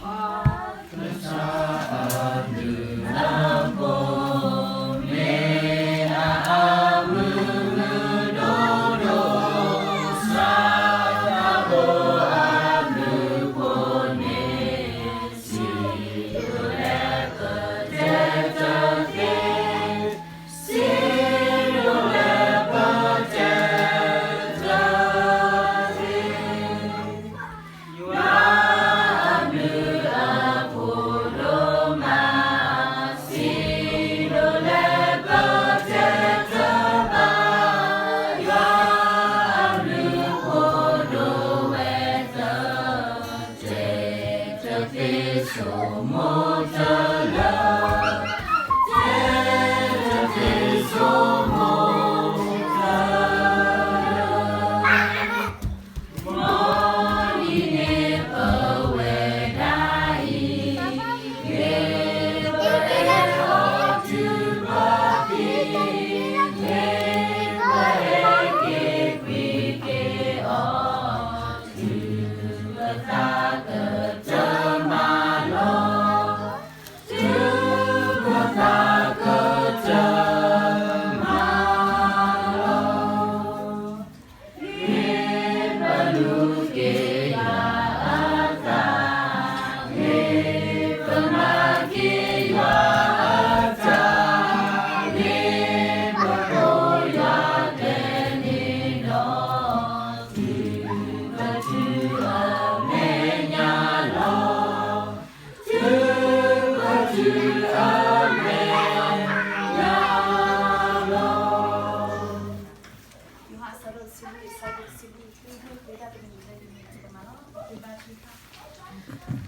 ယိၤဟၣ်အဆၢဒိၣ်တဆံလွံၢ် အဆၢဖိတဆံလွံၢ်, သုဒိၣ်ဃ့တၢ်တမံၤလၢယမံၤတမၤလီၤ, ပကဘါထုကဖၣ်.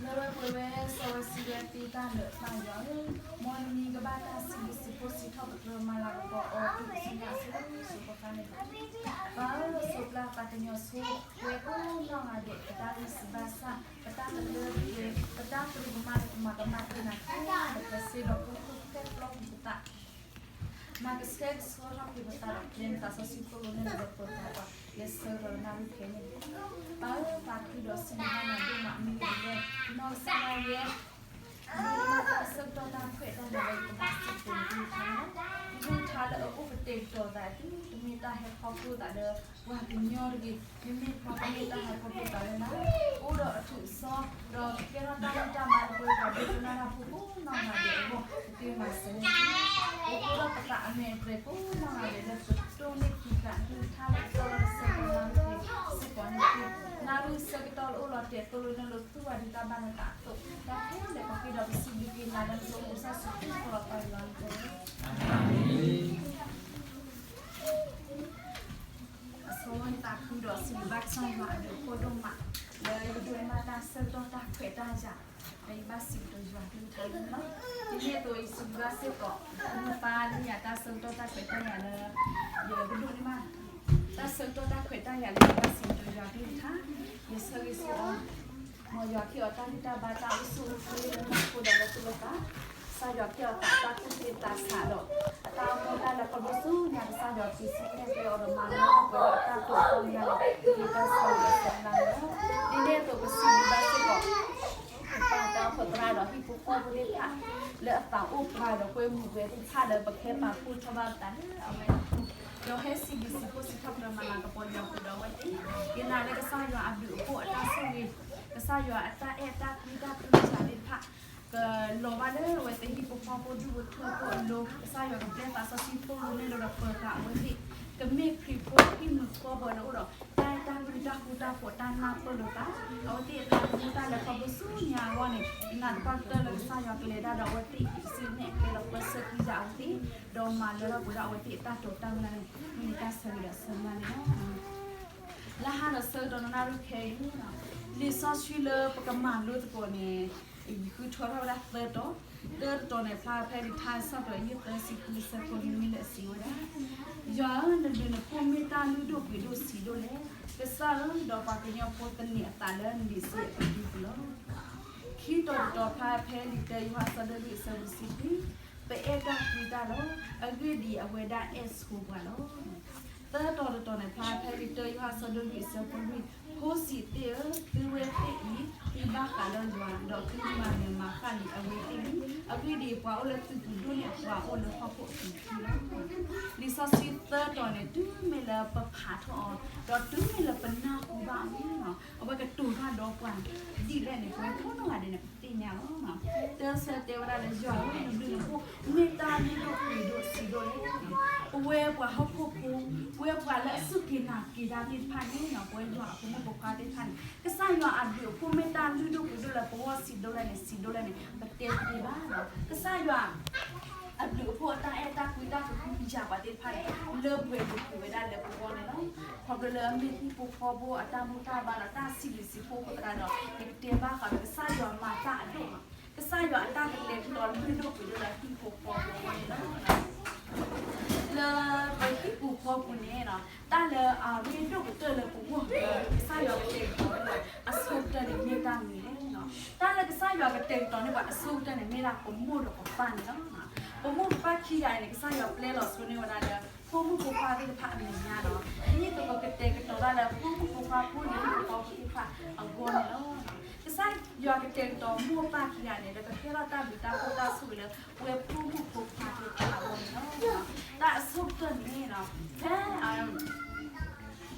လၢဝဲပှဲၤဝဲစီဝဲစံးဝဲသ့တၢ်လၢာ် ပၢ်ယွၤဧၢ, မ်နမံၤကဘၣ်တၢ်စံးဘျုးစံးဖှိၣ်စံးထီၣ်ပတြၢၤ မၤလၤကပီၤအီၤ တုၤဆူညါအစိၤစိၤဃၣ်ဃၣ်န့ၣ်လီၤ. ပၢ်ဧၢ, စိးပျၢ်ပှၤကညီဆိဝဲကိးနီၢ်ဂၤဒဲး, ပတၢ်ဂံၢ်စၢ်ဘါစၢ်, ပတၢ်ကလၢကပှဲၤ, ပတၢ်သရူးကမၣ်လၢပမၤကမၣ်တ့ၢ်နၤခဲလၢာ် ပစ့ဒီးပူဖိဖဲပျီပူၤပသး မၤကဆှဲကဆှီထီၣ်က့ၤပသးဒီး ပျဲနသးစီဆှံသိၣ်လိနဲၣ်လီၤပသးဒီး လဲၤဆၢကတီၢ်နၣ်ရံၣ်ခဲအံၤန့ၣ်, ပၢ်ဧၢ, သးခုဒီးစံးဘျုးနၤဒိၣ်မး မ့ၢ်ဂ့ၤလၢ နီၢ်ကစၢ်ဒၣ်ယဲ မ့ၢ်ဘၣ်တၢ်ဆၢကတီၢ်တၢ်ခွဲးတၢ်ယာ်လၢယကဘၣ်စံးဘျုးနၤလီၤ. ယကလုၢ်ကထါလၢအအိၣ်ကတဲာ်ကတီၤသးအသိး တမ့ၢ်တၢ်ဟဲခီဖျိသးလၢ ပှၤကညီတဂ့ၤ, မ့မ့ၢ်တခီ တမ့ၢ်တၢ်ဟဲခီဖျိသးလၢနၤ, အိၣ်ဒီးအထူးအစီ, ဒီးကကဲထီၣ်တၢ်ဂံၢ်တၢ်ဘါလၢပှၤဒိကနၣ်တၢ်ဖိကိးနီၢ်ဂၤဒဲးအဂီၢ် ကတ့မၤစၢၤန့ၣ်တက့ၢ်. အိၣ်ဖှိၣ်ထီၣ်ပသးအမဲာ်အတြဲၤကိးနီၢ်ဂၤဒဲးလၢပကတိၢ်န့ၢ်ဃံးဃာ်နကလုၢ်ကထါလၢကတီၢ်လၢတဆၢကတီၢ်နၣ်ရံၣ်စ့ၢ်ကီးန့ၣ်တက့ၢ်. နၣ်ရံၣ်ဆၢကတီၢ်လၢအိၣ်လီၤတဲာ်သိၣ်လိနဲၣ်လီၤ သူၣ်ဘၣ်ဒံးတၢ်ဘၣ်လၢတၢ်အသိး, တၢ်ခဲလၢာ်ပဃ့ဒီးပစံးဘျုးက့ၤနၤလၢနဖိမုၣ်ကစၢ်ယ့ၣ်ၡူးခရံာ်အမံၤလီၤ ပၢ်ယွၤဧၢ. အဆိကတၢၢ်သးခုဒီးစံးဘျုးဘၣ်ကစၢ်ယွၤအဘျုးအဖှိၣ်ဒိၣ်မး လၢယဒိးန့ၢ်ဘၣ်တၢ်ဆၢကတီၢ်တၢ်ခွဲးတၢ်ယာ် လၢယဘၣ်စံးကတိၤယွၤကလုၢ်ကထါန့ၣ်လီၤ. ဒ်န့ၣ်အသိးယစံးဘျုးဘၣ်စ့ၢ်ကီး မိၢ်ပၢ်လၢယၤတၢ်ဆၢကတီၢ်တၢ်ခွဲးတၢ်ယာ်လၢ ယကဒိးန့ၢ်ဘၣ် တၢ်ဆၢကတီၢ်တၢ်ခွဲးတၢ်ယာ်လၢယဘၣ်စံးကတိၤယွၤကလုၢ်ကထါ, ယဆၢဂ့ၤဆၢဝါ မ်ယွၤကဟ့ၣ်အီၤတၢ်ဂံၢ်တၢ်ဘါတၢ်အိၣ်ဆူၣ်အိၣ်ချ့လၢနၢ်ခိဒီးလၢသူၣ်လၢသး, ကစၢ်ယွၤကဟ့ၣ်အီၤသးတၢ်ကူၣ်သ့သးဆးဒီး အတၢ်အိၣ်မူတၢ်လဲၤခီဖျိဆူညါ ကစၢ်ယွၤက့ၤဆူညါက့ၤအီၤဒီးမၤလၢပှဲၤဒီးအတၢ်တိာ်အီၣ်ညါဒီး ကဟ့ၣ်တၢ်ဆၢဂ့ၤဒီးဆၢမုၢ်လၢ်န့ၣ်လီၤ. ဒ်န့ၣ်အသိးပစံးဘျုးဘၣ်စ့ၢ်ကီး ပပၢ်တၢ်အိၣ်ဖှိၣ်သရၣ်ဒီးဟံၣ်ဖိဃီဖိသ့ၣ်တဖၣ် လၢအသးအိၣ်ပှၤဒီးကွဲမုာ်ဝဲသ့ၣ်တဖၣ်လၢပကဟဲပာ်ဖှိၣ်ထီၣ်ဘၣ်ပသးလၢအဝဲ ဒီးဟဲစံးဘျုးစံးဖှိၣ်စံးထီၣ်ပတြၢၤမၤလၤကပီၤယွၤဃုာ်ဒီးအဝဲသ့ၣ်, ယနာ်လၢကစၢ်ယွၤအဘျုးအဖှိၣ်အတၢ်ဆိၣ်ဂ့ၤ, ကစၢ်ယွၤအတၢ်အဲၣ်တၢ်ကွံတၢ်သးဆးသ့ၣ်တဖၣ် ကလီၤဘၣ်လၢအဝဲသ့ၣ်ဟံၣ်ဖိဃီဖိဒူၣ်ဖိထၢဖိအလိၤ, ကစၢ်ယွၤကပျဲသးစီဆှံသိၣ်လိနဲၣ်လီၤဒီးပၢၤဃာ်အဝဲသ့ၣ်, ကမ့ၢ်ခရံာ်ဖိဟံၣ်မုာ်ဃီပၢၤလၢအအိၣ်ဒီး တၢ်အဲၣ်တၢ်ကွံတၢ်ဃူတၢ်ဖိးတၢ်နၢ်ပၢၢ်လိာ်သး, အဝဲသ့ၣ်အတၢ်အိၣ်မူတၢ်လဲၤခီဖျိဆူညါအဂီၢ်န့ၣ် ယနာ်သပှၢ်ကတၢၢ်လၢကစၢ်ယွၤကလဲၤတၢ်ဒီးအဝဲသ့ၣ် ကစံးနဲၣ်ကျဲဒီးပၢဆှၢကံယၤအဝဲသ့ၣ်, ဒီးမၤလၢထီၣ်ပှဲၤထီၣ်အဝဲသ့ၣ်အတၢ်တိာ်တၢ်မုၢ်လၢ်န့ၣ် မ့ၢ်ယတၢ်ဆၢဂ့ၤဒီးဆၢမုၢ်လၢ်န့ၣ်လီၤ. လၢဟါဒီးဆၢကတီၢ်နၣ်ရံၣ်ခဲအံၤန့ၣ်, လံာ်စီဆှံလၢပကမၤလိသကိးန့ၣ် ယဃုထၢထီၣ်ဝဲဒၣ်သၢတီၤ, တၢတတီၤန့ၣ် ဖျါဖဲလံာ်ထါစံးထီၣ်ပတြၢၤ ယုၢ်သၢဆံဃု အဆၢဖိလွံၢ် မ့ၢ်လၢအစံးဝဲဒၣ်, ယွၤဧၢ, နဒုးနဖိမ့ၢ်တၢ်လုၢ်ဒိၣ်ပှ့ၤဒိၣ်ဆံးဒိၣ်လဲၣ်. ကစၢ်ဧၢ, ဒီးပှၤကညီဖိသန့ၤအသးလၢနလံာ်စီဆှံအပူၤလီၤ. ခံတီၤတတီၤ ဖျါဖဲလံာ်တၢယိၤဟၣ် အဆၢဒိၣ်လွံၢ် အဆၢဖိတဆံခွံ, ပအဲၣ်တၢ်ကွံတၢ်လီၤ. အဂ့ၢ်ဒ်အံၤ, အဝဲဒၣ်အဲၣ်ဆိပှၤလီၤ. သၢတီၤတတီၤန့ၣ် ဖျါဖဲလံာ်တၢယိၤဟၣ် အဆၢဒိၣ်လွံၢ် အဆၢဖိလွံၢ်, ဖိဆံးသ့ၣ်ဧၢ, သုဝဲသ့ၣ်အံၤ သုဘၣ်ဃးဒီးယွၤ, ဒီးသုမၤနၢၤမၤဃၣ်လံအဝဲသ့ၣ်လံ. အဂ့ၢ်ဒ်အံၤ, ပှၤအိၣ်လၢသုးပူၤဒိၣ်န့ၣ် ပှၤအိၣ်လၢဟီၣ်ခိၣ်အပူၤတက့ၢ်လီၤ. လံာ်စီဆှံသၢတီၤန့ၣ် တုၤမ့ၢ်လၢပဖးထီၣ်အီၤ, ဒီးတုၤမ့ၢ်လၢပနၢ်ဟူဘၣ်အီၤန့ၣ်လီၤ, အဝဲကတိၤတၢ်ဒီးပှၤဒ်လဲၣ်န့ၣ် ပဝဲကိးနီၢ်ဂၤဒဲးန့ၣ် ပသ့ၣ်ညါလီၤ. တၢ်ဆၢတဲဝဲဒၣ်လၢ ယွၤဧၢ, နဘျုးနဖှိၣ် မ့ၢ်တၢ်လုၢ်ဒိၣ်ပှ့ၤဒိၣ်ဆံးဒိၣ်လဲၣ်. ပဝဲပှၤဟီၣ်ခိၣ်ဖိ, ပဝဲပှၤလၢအစူၢ်က့ၤနာ်က့ၤတၢ်သ့ၣ်တဖၣ်န့ၣ်လီၤ, ပဝဲယွၤအဖိမုၣ်ဖိခွါသ့ၣ်တဖၣ်န့ၣ် ကစၢ်ယွၤအဘျုးအဖှိၣ်မ့ၢ်တၢ်လုၢ်ဒိၣ်ပှ့ၤဒိၣ်လၢပဂီၢ်ဆံးဒိၣ်လဲၣ်န့ၣ် ဆံးဒိၣ်လဲၣ်န့ၣ် ပတဲတသ့ဘၣ်. ကစၢ်ယွၤ အဘျုးအဖှိၣ်အတၢ်အဲၣ်တၢ်ကွံတၢ်ကဟုကယာ်ပှၤသ့ၣ်တဖၣ်န့ၣ် လၢပှဲၤပူၤကွံာ်ဝဲဒၣ်လၢပဂီၢ်န့ၣ်လီၤ. ခီဖျိလၢအမ့ၢ်ဟံၣ်ဖိဃီဖိအတၢ်ဘူၣ်တၢ်ဘါဒီးတၢ်စံးဘျုးစံးဖှိၣ်အဃိသတးဒီး ယကတဲဘၣ်ဃးဒီးကစၢ်ယွၤမၤတၢ်အဒိၣ်မး, ကစၢ်ယွၤအတၢ်ကတဲာ်ကတီၤလုၢ်ဒိၣ်ပှ့ၤဒိၣ်လၢဟံၣ်ဖိဃီဖိအဂီၢ်န့ၣ်လီၤ. လၢပဟံၣ်ပူၤဃီပူၤန့ၣ် တၢ်လၢအရ့ဒိၣ်ကတၢၢ်လၢပဂီၢ် ကစၢ်ယွၤကတဲာ်ကတီၤန့ၢ်ပှၤအဆိကတၢၢ်န့ၣ် မ့ၢ်တၢ်မနုၤလဲၣ်. တၢ်လၢကစၢ်ယွၤကတဲာ်ကတီၤန့ၢ်ပှၤအဆိကတၢၢ်န့ၣ် မ့ၢ်ဒၣ်ပမိၢ်ဒီးပပၢ်န့ၣ်လီၤ. ပမိၢ်ပပၢ်ခံဂၤအံၤန့ၣ် ကစၢ်ယွၤပျဲလီၤဆိန့ၢ်ဝဲဒၣ်လၢ ဖိမုၣ်ဖိခွါသ့ၣ်တဖၣ်အမဲာ်ညါလီၤ. ဒ်သိးပကတဲာ်ကတီၤတၢ်လၢဖိမုၣ်ဖိခွါဖိလံၤဖိဃီဖိသ့ၣ်တဖၣ်အဂီၢ်န့ၣ်လီၤ. ကစၢ်ယွၤကတဲာ်ကတီၤမိၢ်ပၢ်ခံဂၤန့ၣ် လၢကကဲထီၣ်တၢ်ဘျုးတၢ်ဖှိၣ်တၢ်ဆိၣ်ဂ့ၤလၢပဝဲဖိမုၣ်ဖိခွါသ့ၣ်တဖၣ်အဂီၢ်န့ၣ်လီၤ. တၢ်အဆိကတၢၢ်န့ၣ် ဖဲ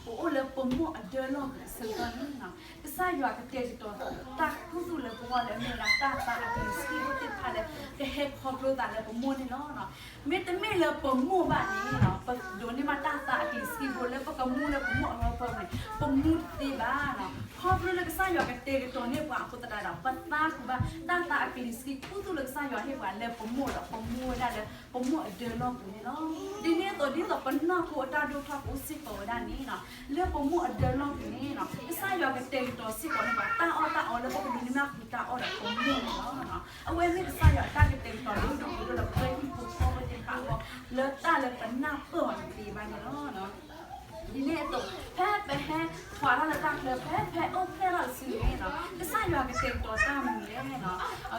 ပအိၣ်လၢပမိၢ်အဒၢလီၢ်ပူၤအဆၢကတီၢ်န့ၣ် ကစၢ်ယွၤကတဲာ်ကတီၤတၢ်ခူသူၣ်လၢပဂီၢ်လၢအမ့ၢ်ဝဲဒၣ်တၢ်သးအကလံၤဆံးဖိသ့ၣ်တဖၣ်လၢ ကဟဲခီဖျိသးလၢပမိၢ်န့ၣ်လီၤ. မ့တမ့ၢ်လၢပမိၢ်ဘၣ်န့ၣ် ပဒိးန့ၢ်ဘၣ်တၢ်သးအကလံၤဆံးဖိလၢပကမူလၢပမိၢ်အလီၢ်ပှဲၤန့ၣ် ပမူတသ့ဘၣ်. ခီဖျိလၢကစၢ်ယွၤကတဲာ်ကတီၤန့ၢ်ပှၤအဃိသတးဒီး ပသါဃုာ်ဘၣ်တၢ်သးအကလံၤဆံးခူသူၣ်လၢကစၢ်ယွၤဟ့ၣ်ပှၤလၢပမိၢ်ဒီး ပမူဝဲဒၣ်လၢပမိၢ်အဒၢလီၢ်ပူၤန့ၣ်လီၤ. ဒ်န့ၣ်အသိးဒ်သိးပနီၢ်ခိအတၢ်ဒိၣ်ထီၣ်ကအိၣ်စ့ၢ်ကီးဝဲဒၣ်န့ၣ် လၢပမိၢ်အဒၢလီၢ်ပူၤန့ၣ် ကစၢ်ယွၤကတဲာ်ကတီၤစ့ၢ်ကီးန့ၢ်ပှၤတၢ်အီၣ်တၢ်အီလၢပကဒိးန့ၢ်ဘၣ်ဃုာ်တၢ်အီၣ်ဒီးပမိၢ်န့ၣ်လီၤ. အဝဲမ့ၢ်ကစၢ်ယွၤအတၢ်ကတဲာ်ကတီၤလုၢ်ဒိၣ်ပှ့ၤဒိၣ်လၢပဝဲဟံၣ်ဖိဃီဖိသ့ၣ်တဖၣ်အဂီၢ် လၢတၢ်လၢပနၢ်ပၢၢ်အီၤတသ့ဘၣ်န့ၣ်လီၤ. ဒ်န့ၣ်အသိး ဖဲပဟဲ ကွၢ်ထီၣ်လၢတၢ်ချၢ ဖဲ ဖဲအိၣ်ဖျဲၣ်ထီၣ်တစုန့ၣ် ကစၢ်ယွၤကတဲာ်ကတီၤတၢ်မနုၤလဲၣ်.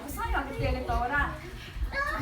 ကစၢ်ယွၤကတဲာ်ကတီၤဝဲဒၣ်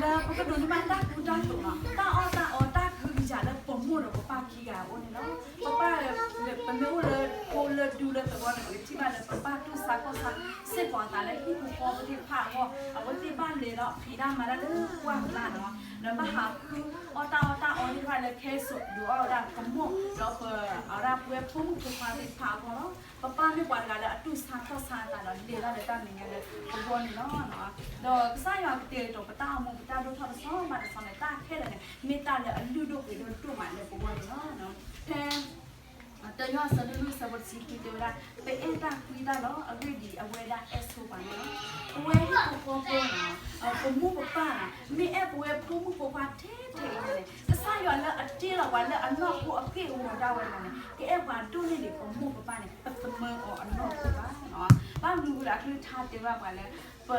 လၢပကဒိးန့ၢ်ဘၣ်တၢ်ကူတၢ်သိး တၢ်အီၣ်တၢ်အီတၢ်ကဟုကယာ်လၢပမိၢ်ဒီးပပၢ်ခံဂၤအအိၣ်န့ၣ်လီၤ. ပပၢ် ပမ့ၢ်အိၣ်လၢဖိလၢဒူလၢသဝီန့ၣ် ပကထံၣ်ဘၣ်လၢပပၢ်တူၢ်ဆါခီၣ်ဆါ စ့ၢ်ကီးအသးလၢဟံၣ်ဖိဃီဖိသ့ၣ်တဖၣ်အဂီၢ် အဝဲသ့ၣ်ဘၣ်လဲၤဒီးဖံးတၢ်မၤတၢ်လၢပှၢ်ကျါန့ၣ်လီၤ. ဒီးဘၣ်ဟးဃုအီၣ်တၢ်အီၣ်တၢ်အီသ့ၣ်တဖၣ်လၢခဲစိးဒုးအီၣ်ဝဲဒၣ်ပမိၢ် ဒီးပ အဝဲဒၣ်ပဝဲဖိမုၣ်ဖိခွါသ့ၣ်တဖၣ်အဂီၢ်လီၤ. ပပၢ်မ့ၢ်ပှၤတဂၤလၢအတူၢ်ဆါခီၣ်ဆါအသးဒီးလဲၤတၢ်လၢတၢ်မဲာ်ညါလၢပဂီၢ်န့ၣ်လီၤ. ဒီးကစၢ်ယွၤကတဲာ်ကတီၤပတၢ်အိၣ်မူပတၢ်ဒိၣ်ထီၣ်တဆီဘၣ်တဆီန့ၣ် တၢ်ခဲလၢာ်န့ၣ် မ့ၢ်တၢ်လၢအလုၢ်ဒိၣ်ပှ့ၤဒိၣ်ဒိၣ်မးလၢပဂီၢ်န့ၣ်လီၤ. ဖဲ တၢယိၤဟၣ်အဆၢဒိၣ်လွံၢ်အဆၢဖိတဆံခွံ တဲဝဲဒၣ် ပအဲၣ်တၢ်ကွံတၢ်လီၤ. အဂ့ၢ်ဒ်အံၤ အဝဲဒၣ်အဲၣ်ဆိပှၤန့ၣ်လီၤ. ပဝဲဟံၣ်ဖိဃီဖိန့ၣ် ပမိၢ်ပပၢ်န့ၣ် မ့ၢ်အဲၣ်ပဝဲဖိမုၣ်ဖိခွါထဲထဲအံၤန့ၣ် ကစၢ်ယွၤလၢအတ့လီၤပှၤလၢအနီၢ်ခိအက့ၢ်အဂီၤဒၣ်ဝဲဒၣ်န့ၣ် ကအဲၣ်ပှၤဒိၣ်န့ၢ်ဒံးပမိၢ်ပပၢ်န့ၣ် ပသမၢအီၤအနီၢ်ခိဘၣ်. ဘၣ်မနုၤအဃိဒီးအကလုၢ်ကထါတဲဘၣ်ပှၤလၢ ပ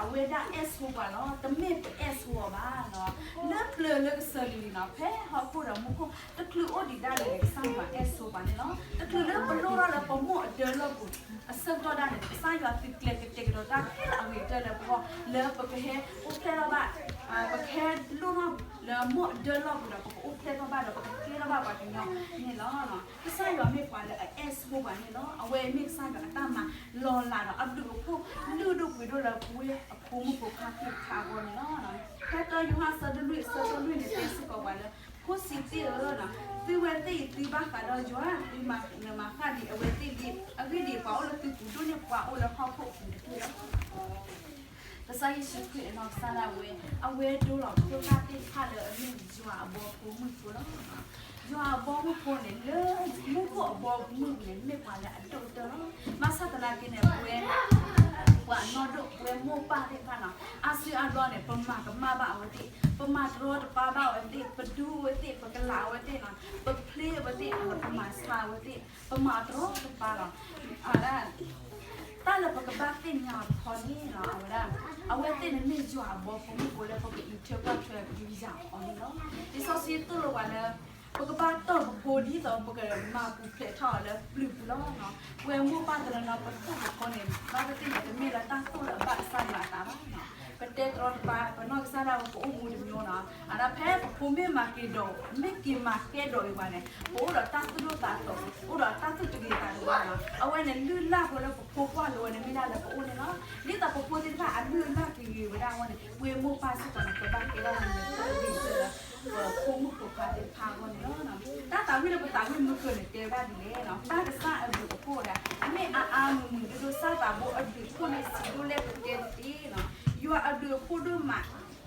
အဝဲဒၣ်အဲၣ်ဆိပှၤလီၤ. တမ့ၢ်ပအဲၣ်ဆိအီၤဘၣ်. လၢပျၢၤလၢကစၢၢ်လံၤလံၤန့ၣ် ဖဲဟီၣ်ခိၣ်ဒီးမူခိၣ် တချုးအိၣ်ဒံးဒၣ်လဲာ်န့ၣ် ကစၢ်ယွၤအဲၣ်ဆိပှၤန့ၣ်လီၤ. တချုးလၢပလိၣ်ထီၣ်လၢပမိၢ်အဒၢလီၢ်ပူၤ အဆၢကတီၢ်ဒၣ်န့ၣ် ကစၢ်ယွၤသုးကျဲၤကတဲာ်ကတီၤတၢ်ခဲလၢာ်အဂ့ၤကတၢၢ်လၢပဂီၢ် လၢပကဟဲအိၣ်ဖျဲၣ်ထီၣ်ဘၣ် ပကဟဲလိၣ်ထီၣ်လၢမိၢ်အဒၢလီၢ်ပူၤဒီး ပကအိၣ်ဖျဲၣ်ထီၣ်ဘၣ်ဒီး ပကကဲထီၣ်ဘၣ်ပှၤကညီန့ၣ်လီၤ. ကစၢ်ယွၤမ့ၢ်ပှၤလၢအအဲၣ်ဆိပှၤန့ၣ်လီၤ. အဝဲမ့ၢ်ကစၢ်ယွၤအတၢ်မၤလီၤလးဒီး အဘျုးအဖှိၣ်လုၢ်ဒိၣ်ပှ့ၤဒိၣ်လၢပဝဲ အဖိမုၣ်ဖိခွါသ့ၣ်တဖၣ်အဂီၢ်န့ၣ်လီၤ. ဖဲတၢယိၤဟၣ်အဆၢဒိၣ်လွံၢ်အဆၢဖိလွံၢ်န့ၣ် တဲစ့ၢ်ကီးပှၤလၢ ဖိဆံးသ့ၣ်ဧၢ, သုဝဲသ့ၣ်အံၤ သုဘၣ်ဃးဒီးယွၤ, သုမၤနၢၤမၤဃၣ်ဒံးအဝဲသ့ၣ်လံ. အဂ့ၢ်ဒ်အံၤ, ပှၤအိၣ်လၢသုပူၤဒိၣ်န့ၢ်ပှၤအိၣ်လၢဟီၣ်ခိၣ်အပူၤတက့ၢ်လီၤ. ကစၢ်ယ့ၣ်ၡူးခရံာ်အနီၢ်ကစၢ်ဒၣ်ဝဲ အဝဲဒိလီၤဖိသၣ်သ့ၣ်တဖၣ်လၢအမ့ၢ်ယွၤအဘီဖိမုၣ်ဖိလီၤ. ယွၤအဘီမုၢ်ဖိန့ၣ် လၢမူခိၣ်အဘီမုၢ်ပူၤန့ၣ် မ့ၢ်ပှၤလၢအဒိၣ်ကတၢၢ်လီၤ. ဘၣ်ဆၣ်သနာ်က့န့ၣ် ပဝဲ ပှၤအနီၢ်ဒိၣ် ပဝဲမိၢ်ပၢ်သ့ၣ်တဖၣ်န့ၣ် အါစုအါဘျီန့ၣ် ပမၤကမၣ်ဘၣ်အဝဲသ့ၣ်, ပမၤတရီတပါဘၣ်အဝဲသ့ၣ်, ပဒူအဝဲသ့ၣ်, ပကလာ်အဝဲသ့ၣ်, ပဖျ့အဝဲသ့ၣ်, ပမၤဆါအဝဲသ့ၣ်, ပမၤတရီတပါလီၤ. အဝဲဒၣ် တၢ်လၢပကဘၣ်သ့ၣ်ညါအီၤတခီန့ၣ်လီၤ. အဝဲဒၣ် အဝဲသ့ၣ်န့ၣ်မ့ၢ်ယွၤအဘီဖိမုၣ်ဖိလၢပကအံးထွဲကွၢ်ထွဲကဟုကယာ်အီၤန့ၣ်လီၤ. လံာ်စီဆှံသိၣ်လိပှၤလၢ ပကဘၣ်တီၢ်ပဖိဒ်သိးပကမၤပူၤဖျဲးထီၣ်အီၤလၢပျုၤပူၤလီၤ. ပဝဲမိၢ်ပၢ်တနီၤနီၤ ပသိၣ်ပဖိန့ၣ် ဘၣ်သ့ၣ်သ့ၣ်န့ၣ် တမ့ၢ်လၢတၢ်သိၣ်လၢအဘၣ်ကစၢ်ယွၤအသးဘၣ်. ပတဲတရီတပါ ပနီၢ်ကစၢ်ဒၣ်ဝဲ ပအိၣ်မူတမံၤနီၤ. အဒၣ်ဖဲပဖိမ့ၢ်မၤက့ၤဒီး မ့ၢ်က့ၤမၤကဲဒီးအံၤပှၤန့ၣ် ပအိၣ်ဒီးတၢ်သူၣ်ဒိၣ်သးဖျိး, အိၣ်ဒီးတၢ်သူၣ်တဂ့ၤသးတဂ့ၤ အဝဲန့ၣ်လုၢ်လၢ်ဖိလၢပဖိပှၢ်လီၤဝဲန့ၣ် မ့ၢ်ဒၣ်လၢပအိၣ်န့ၣ်လီၤ. ဒ်သိးပဖိသ့ၣ်တဖၣ်အလုၢ်အလၢ်ကဂ့ၤဝဲဒၣ်အဂီၢ်န့ၣ် ပဝဲမိၢ်ပၢ်စ့ၢ်ကီးန့ၣ် ပဘၣ်ကဲထီၣ်ဝဲန့ၣ် ပဖိမုၣ်ဖိခွါသ့ၣ်တဖၣ်အဂီၢ်န့ၣ်လီၤ. တၢ်သးဝံၣ်လၢပသးဝံၣ်မုၢ်ကၢၢ်န့ၣ် တဲဝဲဒၣ်ဒ်လဲၣ်, ဘၣ်ကစၢ်အဘျုးအဖှိၣ်ဒၣ် အမ့ၢ်အါအါမုာ်မုာ်ဒိၣ်ဒိၣ် စၢ်သးဘိအဘျုးအဖှိၣ်န့ၣ် စံးဒိၣ်လဲၣ်ပတဲတသ့, ယွၤအဘျုးအဖှိၣ်ဒိၣ်မး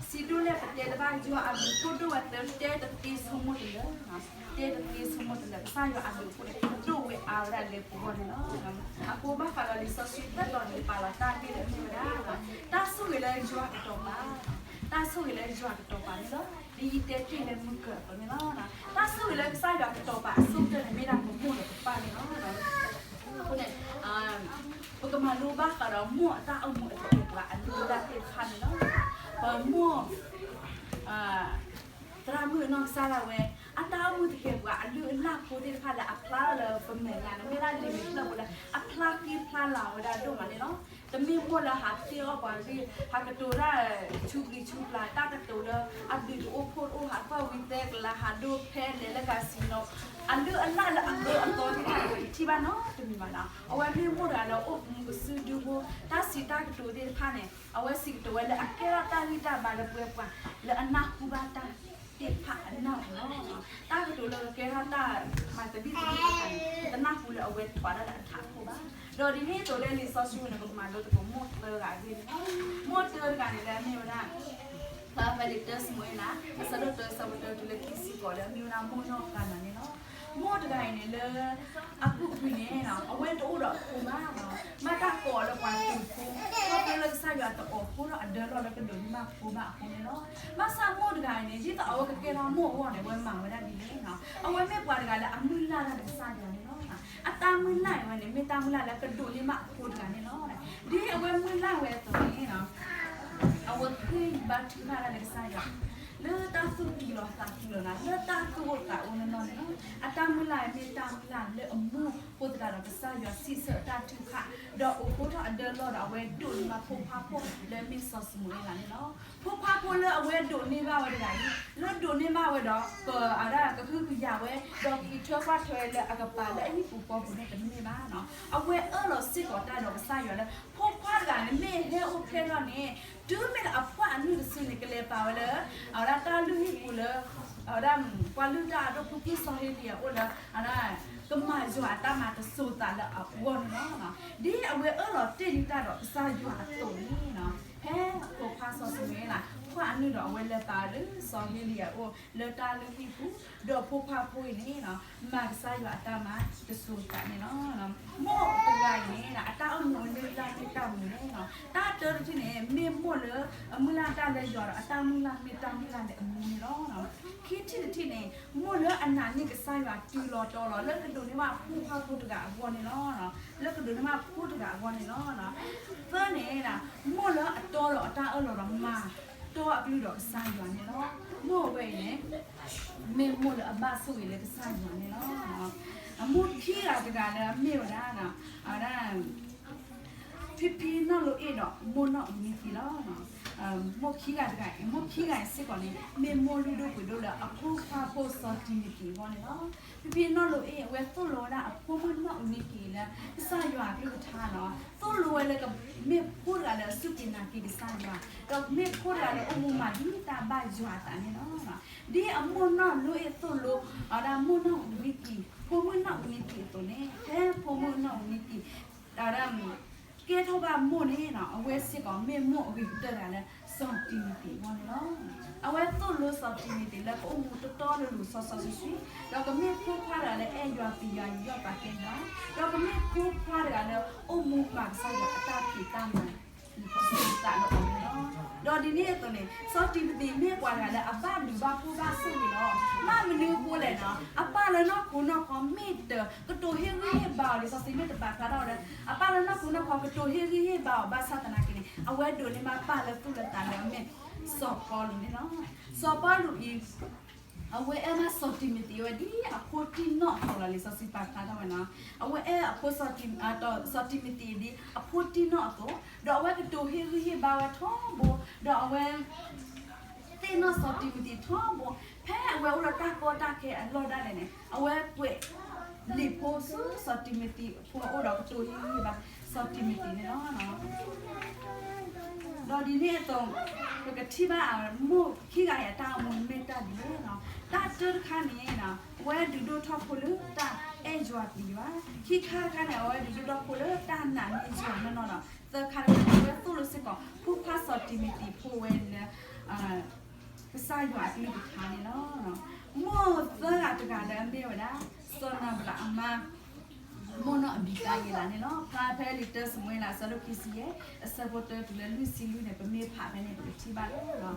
စံးဒိၣ်လဲၣ်ပတဲတဘၣ်, ယွၤအဘျုးအဖှိၣ်ဒိၣ်ဝဲသၢ တဲတသ့ဆိကမိၣ်တလၢာ်, တဲတသ့ဆိကမိၣ်တလၢာ်, ကစၢ်ယွၤအဘျုးအဖှိၣ်န့ၣ် ဒိၣ်ဝဲအါဝဲဒၣ်လၢပဂီၢ်န့ၣ်လီၤ. အဃိဘၣ်ဃးဒီးလံာ်စီဆှံသၢတီၤန့ၣ် ပာ်လီၤတၢ်ဂ့ၢ်လၢအမ့ၢ်ဝဲဒၣ် တၢ်ဆိၣ်ဂ့ၤလၢယွၤကတီၤပာ်, တၢ်ဆိၣ်ဂ့ၤလၢယွၤကတီၤပာ်န့ၣ်လီၤ. ဒ်ယတဲတ့ၢ်လၢမုၢ်ကၢၢ်အသိးန့ၣ်လီၤ. တၢ်ဆိၣ်ဂ့ၤလၢကစၢ်ယွၤကတီၤပာ်အဆိကတၢၢ်န့ၣ် မ့ၢ်ဒၣ်ပမိၢ်ဒီးပပၢ်န့ၣ်လီၤ. အဃိန့ၣ် ပကမၤလိဘၣ်ဃးဒီးမိၢ်အတၢ်အိၣ်မူအတကဲာ်ပှၤအလုၢ်အလၢ်သ့ၣ်တဖၣ်န့ၣ်လီၤ. ပမိၢ် သရၣ်မုၣ်အနီၢ်ကစၢ်ဒၣ်ဝဲ အတၢ်အိၣ်မူတကဲာ်ပှၤအလုၢ်အလၢ်ဖိသ့ၣ်တဖၣ်လၢအဖျါထီၣ်လၢပမဲာ်ညါန့ၣ် မ့ၢ်ဒၣ်လံာ်မဲာ်ဖျၢၣ်ဖိလၢအဖျါဃံဖျါလၤဝဲဒၣ်ဒိၣ်မးန့ၣ်လီၤ. တမ့ၢ်မိၢ်လၢဟးတ့ၢ်အီၣ်ပှၤဂ့ၢ် ဟးကတိၤတၢ်ဆူဂံၢ်ဆူပျၢ် တၢ်ကတိၤလၢအဘျုးတအိၣ်ဖှိၣ်တအိၣ် ဟးကွၢ်ဝံသဲကလၤ ဟးဒိဖဲလဲၣ်လၢ casino အလုၢ်အလၢ်လၢအသီအသီသ့ၣ်တဖၣ်န့ၣ် တထံၣ်ဘၣ်နီတမံၤဘၣ်နီၤ. အဝဲမ့ၢ်မိၢ်တဂၤလၢအိၣ်မူကစုဒုဖိ တၢ်စံးတၢ်ကတိၤသ့ၣ်တဖၣ်န့ၣ် အဝဲစံးကတိၤဝဲလၢအကဲထီၣ်တၢ်ဂံၢ်တၢ်ဘါလၢပဝဲပှၤလၢအနၢ်ဟူဘၣ်တၢ်သ့ၣ်တဖၣ်အနၢ်ပူၤလီၤ. တၢ်ကတိၤလၢကကဲထီၣ်တၢ်မၤသဘံၣ်သဘုၣ်တခါန့ၣ် တနၢ်ဟူလၢအဝဲပှၤဒၣ်လၢအထးခိၣ်ဘၣ်. ဒီးဒ်န့ၣ်အသိးလၢလံာ်စီဆှံန့ၣ် ပကမၤလိသကိးမိၢ်တဂၤအဂ့ၢ်န့ၣ်လီၤ. မိၢ်တဂၤန့ၣ်လၢအမ့ၢ်ဝဲဒၣ် ဖဲလံာ်တၢၡမူၤအ့လး အဆၢဒိၣ်တၢဆၢဖိတၢတုၤလၢခံဆံဃိးလၢအမ့ၢ်ဝဲဒၣ်မိၢ်နီၢ်ဃါနၤန့ၣ်လီၤ. မိၢ်တဂၤအံၤန့ၣ်လၢ အပူၤကွံာ်န့ၣ် အဝဲတအိၣ်ဒီးအဖိဘၣ်နီၤ, ဘၣ်တၢ်ကိးအီၤလၢပှၤတုၤဖိ, ခီဖျိလၢကစၢ်ယွၤတအိးဖှိၣ်ထီၣ်အဒၢလီၢ်လၢကဒိးန့ၢ်ဘၣ်ဖိဘၣ်အဃိန့ၣ်လီၤ. ဘၣ်ဆၣ်မိၢ်တဂၤအံၤန့ၣ် ဒ်သိးအဝဲကကဲထီၣ်မိၢ်အဂီၢ်န့ၣ် အဝဲမၤဝဲဒၣ်ဒ်လဲၣ်နီၤ, အဝဲမ့ၢ်ပှၤတဂၤလၢအမုၢ်လၢ်တၢ်လၢကစၢ်ယွၤန့ၣ်လီၤ. အတၢ်မုၢ်လၢ်အဝဲန့ၣ် မ့ၢ်တၢ်မုၢ်လၢ်လၢကဒိးန့ၢ်ဘၣ်အဖိတဂၤန့ၣ်လီၤ. ဒ်အဝဲမုၢ်လၢ်ဝဲအသိးန့ၣ် အဝဲဃ့ဘါထုကဖၣ်တၢ်လၢကစၢ်ယွၤ လၢတၢ်သူၣ်ဖှံသးညီနီၢ်နီၢ်, လၢတၢ်သူၣ်အိၣ်သးအိၣ်နီၢ်နီၢ်န့ၣ်လီၤ. အတၢ်မုၢ်လၢ်မ့ၢ်တၢ်မုၢ်လၢ်လၢအမိၢ်အဃိသတးဒီး ကစၢ်ယွၤစံးဆၢအတၢ်ထုကဖၣ်, ဒီးအိးထီၣ်အဒၢလီၢ်ဒီး အဝဲဒိးန့ၢ်ဘၣ်ဖိခွါဖိလၢအမ့ၢ်စီၤၡမူၤအ့လးန့ၣ်လီၤ. ဖိခွါဖိလၢအဝဲဒိးန့ၢ်ဘၣ်ဝဲတဂၤအံၤ လၢဒိးန့ၢ်ဘၣ်ဝဲဒီး ပအဒၣ်ကဟုကယာ်ဝဲ ဒီးကဟံးထွဲကွၢ်ထွဲလၢအကပၤလၢအဟံၣ်ပူၤဃီပူၤန့ၣ်တမ့ၢ်ဘၣ်နီၤ. အဝဲအၢၣ်လီၤစ့ၢ်ကီးတၢ်ဒီးကစၢ်ယွၤလၢ ဖိခွါတဂၤန့ၣ် မ့ၢ်ဟဲအိၣ်ဖျဲၣ်ထီၣ်န့ၣ် တုၤမ့ၢ်လၢအပှၢ်အနုၢ်တစုန့ၣ် ကလဲၤပာ်ဝဲလၢ အဝဲဒၣ်တၢ်လုၢ်ဟံၣ်ပူၤလၢ အဝဲဒၣ် ပှၤလုၢ်တၢ်အဒိၣ်ဖုဖုစီၤဟ့လံယၤအိၣ်လၢ အဝဲဒၣ် ကမၤယွၤအတၢ်မၤတစိၤသးလၢအဂီၢ်န့ၣ်လီၤ. ဒ်အဝဲအၢၣ်လီၤတ့ၢ်ဒံးတၢ်ဒီးကစၢ်ယွၤအသိးန့ၣ် ဖဲအဖိခွါစီၤၡမူၤအ့လး ပှၢ်အနုၢ်ဒီး အဝဲလဲၤပာ်လၢစီၤဟ့လံယၤအိၣ်လၢတၢ်လုၢ်ဟံၣ်ပူၤ, ဒီးဖိခွါဖိအံၤန့ၣ် မၤကစၢ်ယွၤအတၢ်မၤတစိၤသးန့ၣ်လီၤ. မိၢ်တဂၤအံၤန့ၣ် အတၢ်အိၣ်မူအလုၢ်အလၢ်မ့ၢ်တၢ်မနုၤလဲၣ်နီၤ. တၢ်တၢတထံၣ်န့ၣ် မ့ၢ်မိၢ်လၢအမုၢ်လၢ်တၢ်လၢယွၤဒီး အတၢ်မုၢ်လၢ်မ့ၢ်တၢ်မုၢ်လၢ်လၢအမူန့ၣ်လီၤ. ခံထံၣ်တထံၣ်န့ၣ် မိၢ်လၢအနာ်န့ၢ်ကစၢ်ယွၤတုၤလီၤတီၤလီၤ လၢကဒိးန့ၢ်ဘၣ်ဖိခွါဖိတဂၤအဂီၢ်န့ၣ်လီၤ. လၢကဒိးန့ၢ်ဘၣ်ဖိတဂၤအဂီၢ်န့ၣ်လီၤ. သၢန့ၣ် မိၢ်လၢအတီဒီးအတၢ်အၢၣ်လီၤဒီးမၤတီအကလုၢ်ဒီးကစၢ်ယွၤန့ၣ်လီၤ. မိၢ်အဝဲအံၤန့ၣ် မ့ၢ်မိၢ်လၢအဘၣ်ဆိၣ်ဂ့ၤလၢကစၢ်ယွၤန့ၣ်လီၤ. အမိၢ်ခံဂၤတဂၤလၢအမ့ၢ်ဝဲဒၣ် အဝဲဒၣ် ဖံဖံနီၣ်လိအ့ၣ်ဒီးမိၢ်နီၢ်အူနံကံလီၤ. မိၢ်ခံဂၤတဂၤအံၤ မိၢ်ခံဂၤအံၤစ့ၢ်ကီးန့ၣ် မ့ၢ်မိၢ်လုၢ်ဒိၣ်ပှ့ၤဒိၣ်လၢအဖိခွါဖိစီၤတံၤမသံးအဂီၢ်န့ၣ်လီၤ. ဖံဖံနီၣ်လိအ့ၣ် အဝဲသိၣ်လိဝဲဒၣ်အဖိမုၣ်နီၢ်အူနံကံလၢ ကစၢ်ယွၤအကလုၢ်ကထါလီၤ. သိၣ်လိဝဲလၢကမ့ၢ်ဖိတဂၤလၢ စူၢ်က့ၤနာ်က့ၤကစၢ်ယွၤ, ဒီးမ့ၢ်ဖိတဂၤလၢအိၣ်မူမၤဒ်တၢ်ဘၣ်ယွၤအသးန့ၣ်လီၤ. ဒ်အမိၢ်နီၣ်လိအ့ၣ်သိၣ်လိ အဝဲဒၣ်မိၢ်နီၢ်အူနံကံ, ဖိမုၣ်နီၢ်အူနံကံအသိးန့ၣ် ဖဲဖိမုၣ်နီၢ်အူနံကံ အဝဲဒၣ် ကဲထီၣ်ဘၣ်မိၢ်န့ၣ် အဝဲစ့ၢ်ကီးမ့ၢ်မိၢ်အဂ့ၤကတၢၢ်တဂၤလၢ စီၤတံၤမသံးအဂီၢ်န့ၣ်လီၤ. အဝဲသိၣ်လိစီၤတံၤမသံးလၢကအိၣ်မူတီတီလိၤလိၤစီစီဆှံဆှံ, ဒီးကမ့ၢ်ဖိခွါတဂၤလၢအဲၣ်ယွၤပျံၤယွၤယူးယီၣ်ပာ်ကဲယွၤ, ဒီးကမ့ၢ်ဖိခွါတဂၤလၢအိၣ်မူမၤကစၢ်ယွၤအတၢ်ဖံးတၢ်မၤ အသးလၢအအိၣ်န့ၣ်လီၤ. ဒီးဒ်န့ၣ်အသိးန့ၣ် စီၤတံၤမသံးမ့ၢ်ပှၤတဂၤလၢအဘၣ်ဘျုးဘၣ်ဖှိၣ်ဘၣ်ဆိၣ်ဂ့ၤလီၤ. ဘၣ်မနုၤအဃိလဲၣ်နီၤ, အပၢ်လၢနီၢ်ခိနီၢ်ခီမ့ၢ်တ ကတိၤဟ့ၣ်ဂံၢ်ဟ့ၣ်ဘါအီၤလံာ်စီဆှံမ့ၢ်တပာ်ဖျါထီၣ်ဝဲလၢ အပၢ်လၢနီၢ်ခိနီၢ်ခီကတိၤဟ့ၣ်ဂံၢ်ဟ့ၣ်ဘါအီၤဘၣ်ဆၣ်သနာ်က့န့ၣ် အဝဲဒိးန့ၢ်ဘၣ်ပၢ်လၢသူၣ်လၢသးလၢအမ့ၢ်စီၤပီလူးန့ၣ်လီၤ. စီၤပီလူးအံၤ အဝဲအဲၣ်ဘၣ်စီၤတံၤမသံးဝဲဒ်အဖိတံၢ်နီၣ်အသိးလီၤ. လံာ်စီဆှံပာ်ဖျါထီၣ်ဝဲနီၤ, အဝဲအဲၣ်အဖိ စီၤတံၤမသံးဒ်အဖိတံၢ်နီၣ်အသိး, ဒီးအဝဲကတိၤဟ့ၣ်ဂံၢ်ဟ့ၣ်ဘါဝဲထီဘိ, ဒီးအဝဲ သ့ၣ်နီၣ်စီၤတံၤမသံးထီဘိ, ဖဲအဝဲအိၣ်ဒီးတၢ်ကီတၢ်ခဲအလီၢ်ဒၣ်လဲာ်န့ၣ် အဝဲကွဲး လံာ်ဖိဆူစီၤတံၤမသံးဖိအအိၣ်ဒီးကတိၤဟ့ၣ်ဂံၢ်ဟ့ၣ်ဘါ စီၤတံၤမသံးန့ၣ်လီၤ. ဒီးဒ်န့ၣ်အသိး ပကထံၣ်ဘၣ် မိၢ်ခံဂၤအံၤအတၢ်အိၣ်မူမ့ၢ်တၢ်ဒ်လဲၣ်. တၢ်တၢတခါန့ၣ် အဝဲဒုးဒိၣ်ထီၣ်ဖိလၢတၢ်အဲၣ်ယွၤပျံၤယွၤ, ခံခါတခါန့ၣ် အဝဲဒုးဒိၣ်ထီၣ်ဖိလၢတၢ်နာ်န့ၢ်ယွၤနီၢ်နီၢ်ဒီး သၢခါတခါန့ၣ် အဝဲသိၣ်လိစ့ၢ်ကီး ဖိခွါစီၤတံၤမသံးဖိဝဲလၢ ကစၢ်ယွၤအကလုၢ်ကထါန့ၣ်လီၤ. မိၢ်သၢဂၤတဂၤလၢအမ့ၢ်ဝဲဒၣ် စီၤနၤဘလးအမါ မိၢ်နီၢ်အဘံၤကါယံၤလးန့ၣ်လီၤ. ဖျါဖဲလံာ်တၢစမူၤအ့လး အဆၢဒိၣ်ခံဆံယဲၢ် အဆၢဖိတၢတုၤလၢလွံၢ်ဆံလွံၢ်န့ၣ် ပမ့ၢ်ဖးဖဲန့ၣ် ပကထံၣ်ဘၣ်လီၤ.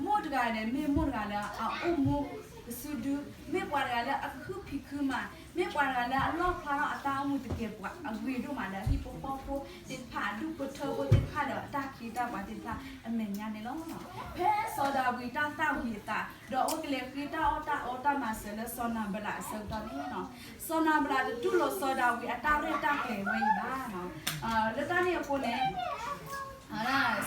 မိၢ်တဂၤန့ၣ် မ့ၢ်မိၢ်တဂၤလၢအအိၣ်မူကစုဒု, မ့ၢ်ပှၤတဂၤလၢအခုဖံးခုမၤ, မ့ၢ်ပှၤတဂၤလၢအလီၣ်ဖျါထီၣ်အတၢ်အိၣ်မူသကဲးပဝးအဂ့ၤဒိၣ်မးလၢအဟံၣ်ဖိဃီဖိသ့ၣ်တဖၣ် အဒူၣ်ဖိထၢဖိသ့ၣ်တဖၣ်ဒီးအတၢ်ခ့တၢ်ပှၤသ့ၣ်တဖၣ်အမဲာ်ညါန့ၣ်လီၤ. ဖဲစီၤဒၤဝံးတၢ်သၣ်ဝံၤအသး ဒီးအဝဲကလဲၤဃ့တၢ်အီၣ်တၢ်အီတၢ်မၤစၢၤလၢစီၤနၤဘလးအဆၢကတီၢ်န့ၣ်လီၤ. စီၤနၤဘလးတတူၢ်လိာ်စီၤဒၤဝံးအတၢ်ရဲၣ်တၢ်ကျဲၤဝဲအံၤဘၣ်. လၢတၢ်န့ၣ်အဃိန့ၣ်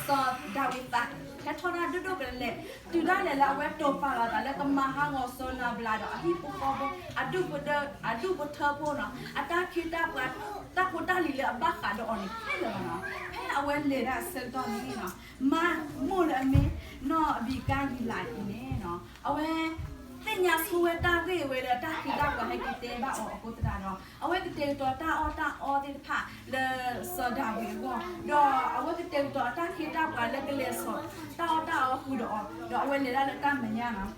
စီၤဒၤဝံးသးဟဲထီၣ်တၢ်ဒိၣ်ဒိၣ်ကလဲာ်, တုၤဒၣ်လဲာ်လၢအဝဲတိာ်ပာ်လီၤအသးလၢကမၤဟးဂီၤစီၤနၤဘလးဒီးအဟံၣ်ဖိဃီဖိ, အဒူၣ်ဖိထၢ, အဒူၣ်ဖိထၢဖိနီၤ, အတၢ်ခ့တၢ်ပှၤ, တၢ်ဖိတၢ်လံၤလၢအဘၣ်ဃးဒီးအီၤန့ၣ်ခဲလၢာ်လီၤနီၤ. ဖဲအဝဲလဲၤတၢ်အဆၢကတီၢ်န့ၣ်နီၤ, မါမိၢ်လၢအမ့ၢ်နီၢ်အဘံၤကါယံၤလးအံၤန့ၣ်နီၤ, အဝဲ သ့ၣ်ညါဆိဝဲတၢ်ဂ့ၢ်ဝဲလၢတၢ်ခ့တၢ်ပှၤဟဲက့ၤတဲဘၣ်အီၤအဃိသတးဒီး အဝဲကတဲာ်ကတီၤတၢ်အီၣ်တၢ်အီသ့ၣ်တဖၣ်လၢစီၤဒၤဝံးအဂီၢ်, ဒီးအဝဲကတဲာ်ကတီၤအတၢ်ခ့တၢ်ပှၤလၢကလဲၤစိာ်တၢ်အီၣ်တၢ်အီဃုာ်ဒီးအီၤ, ဒီးအဝဲလဲၤတၢ်လၢတၢ်မဲာ်ညါနီၤ.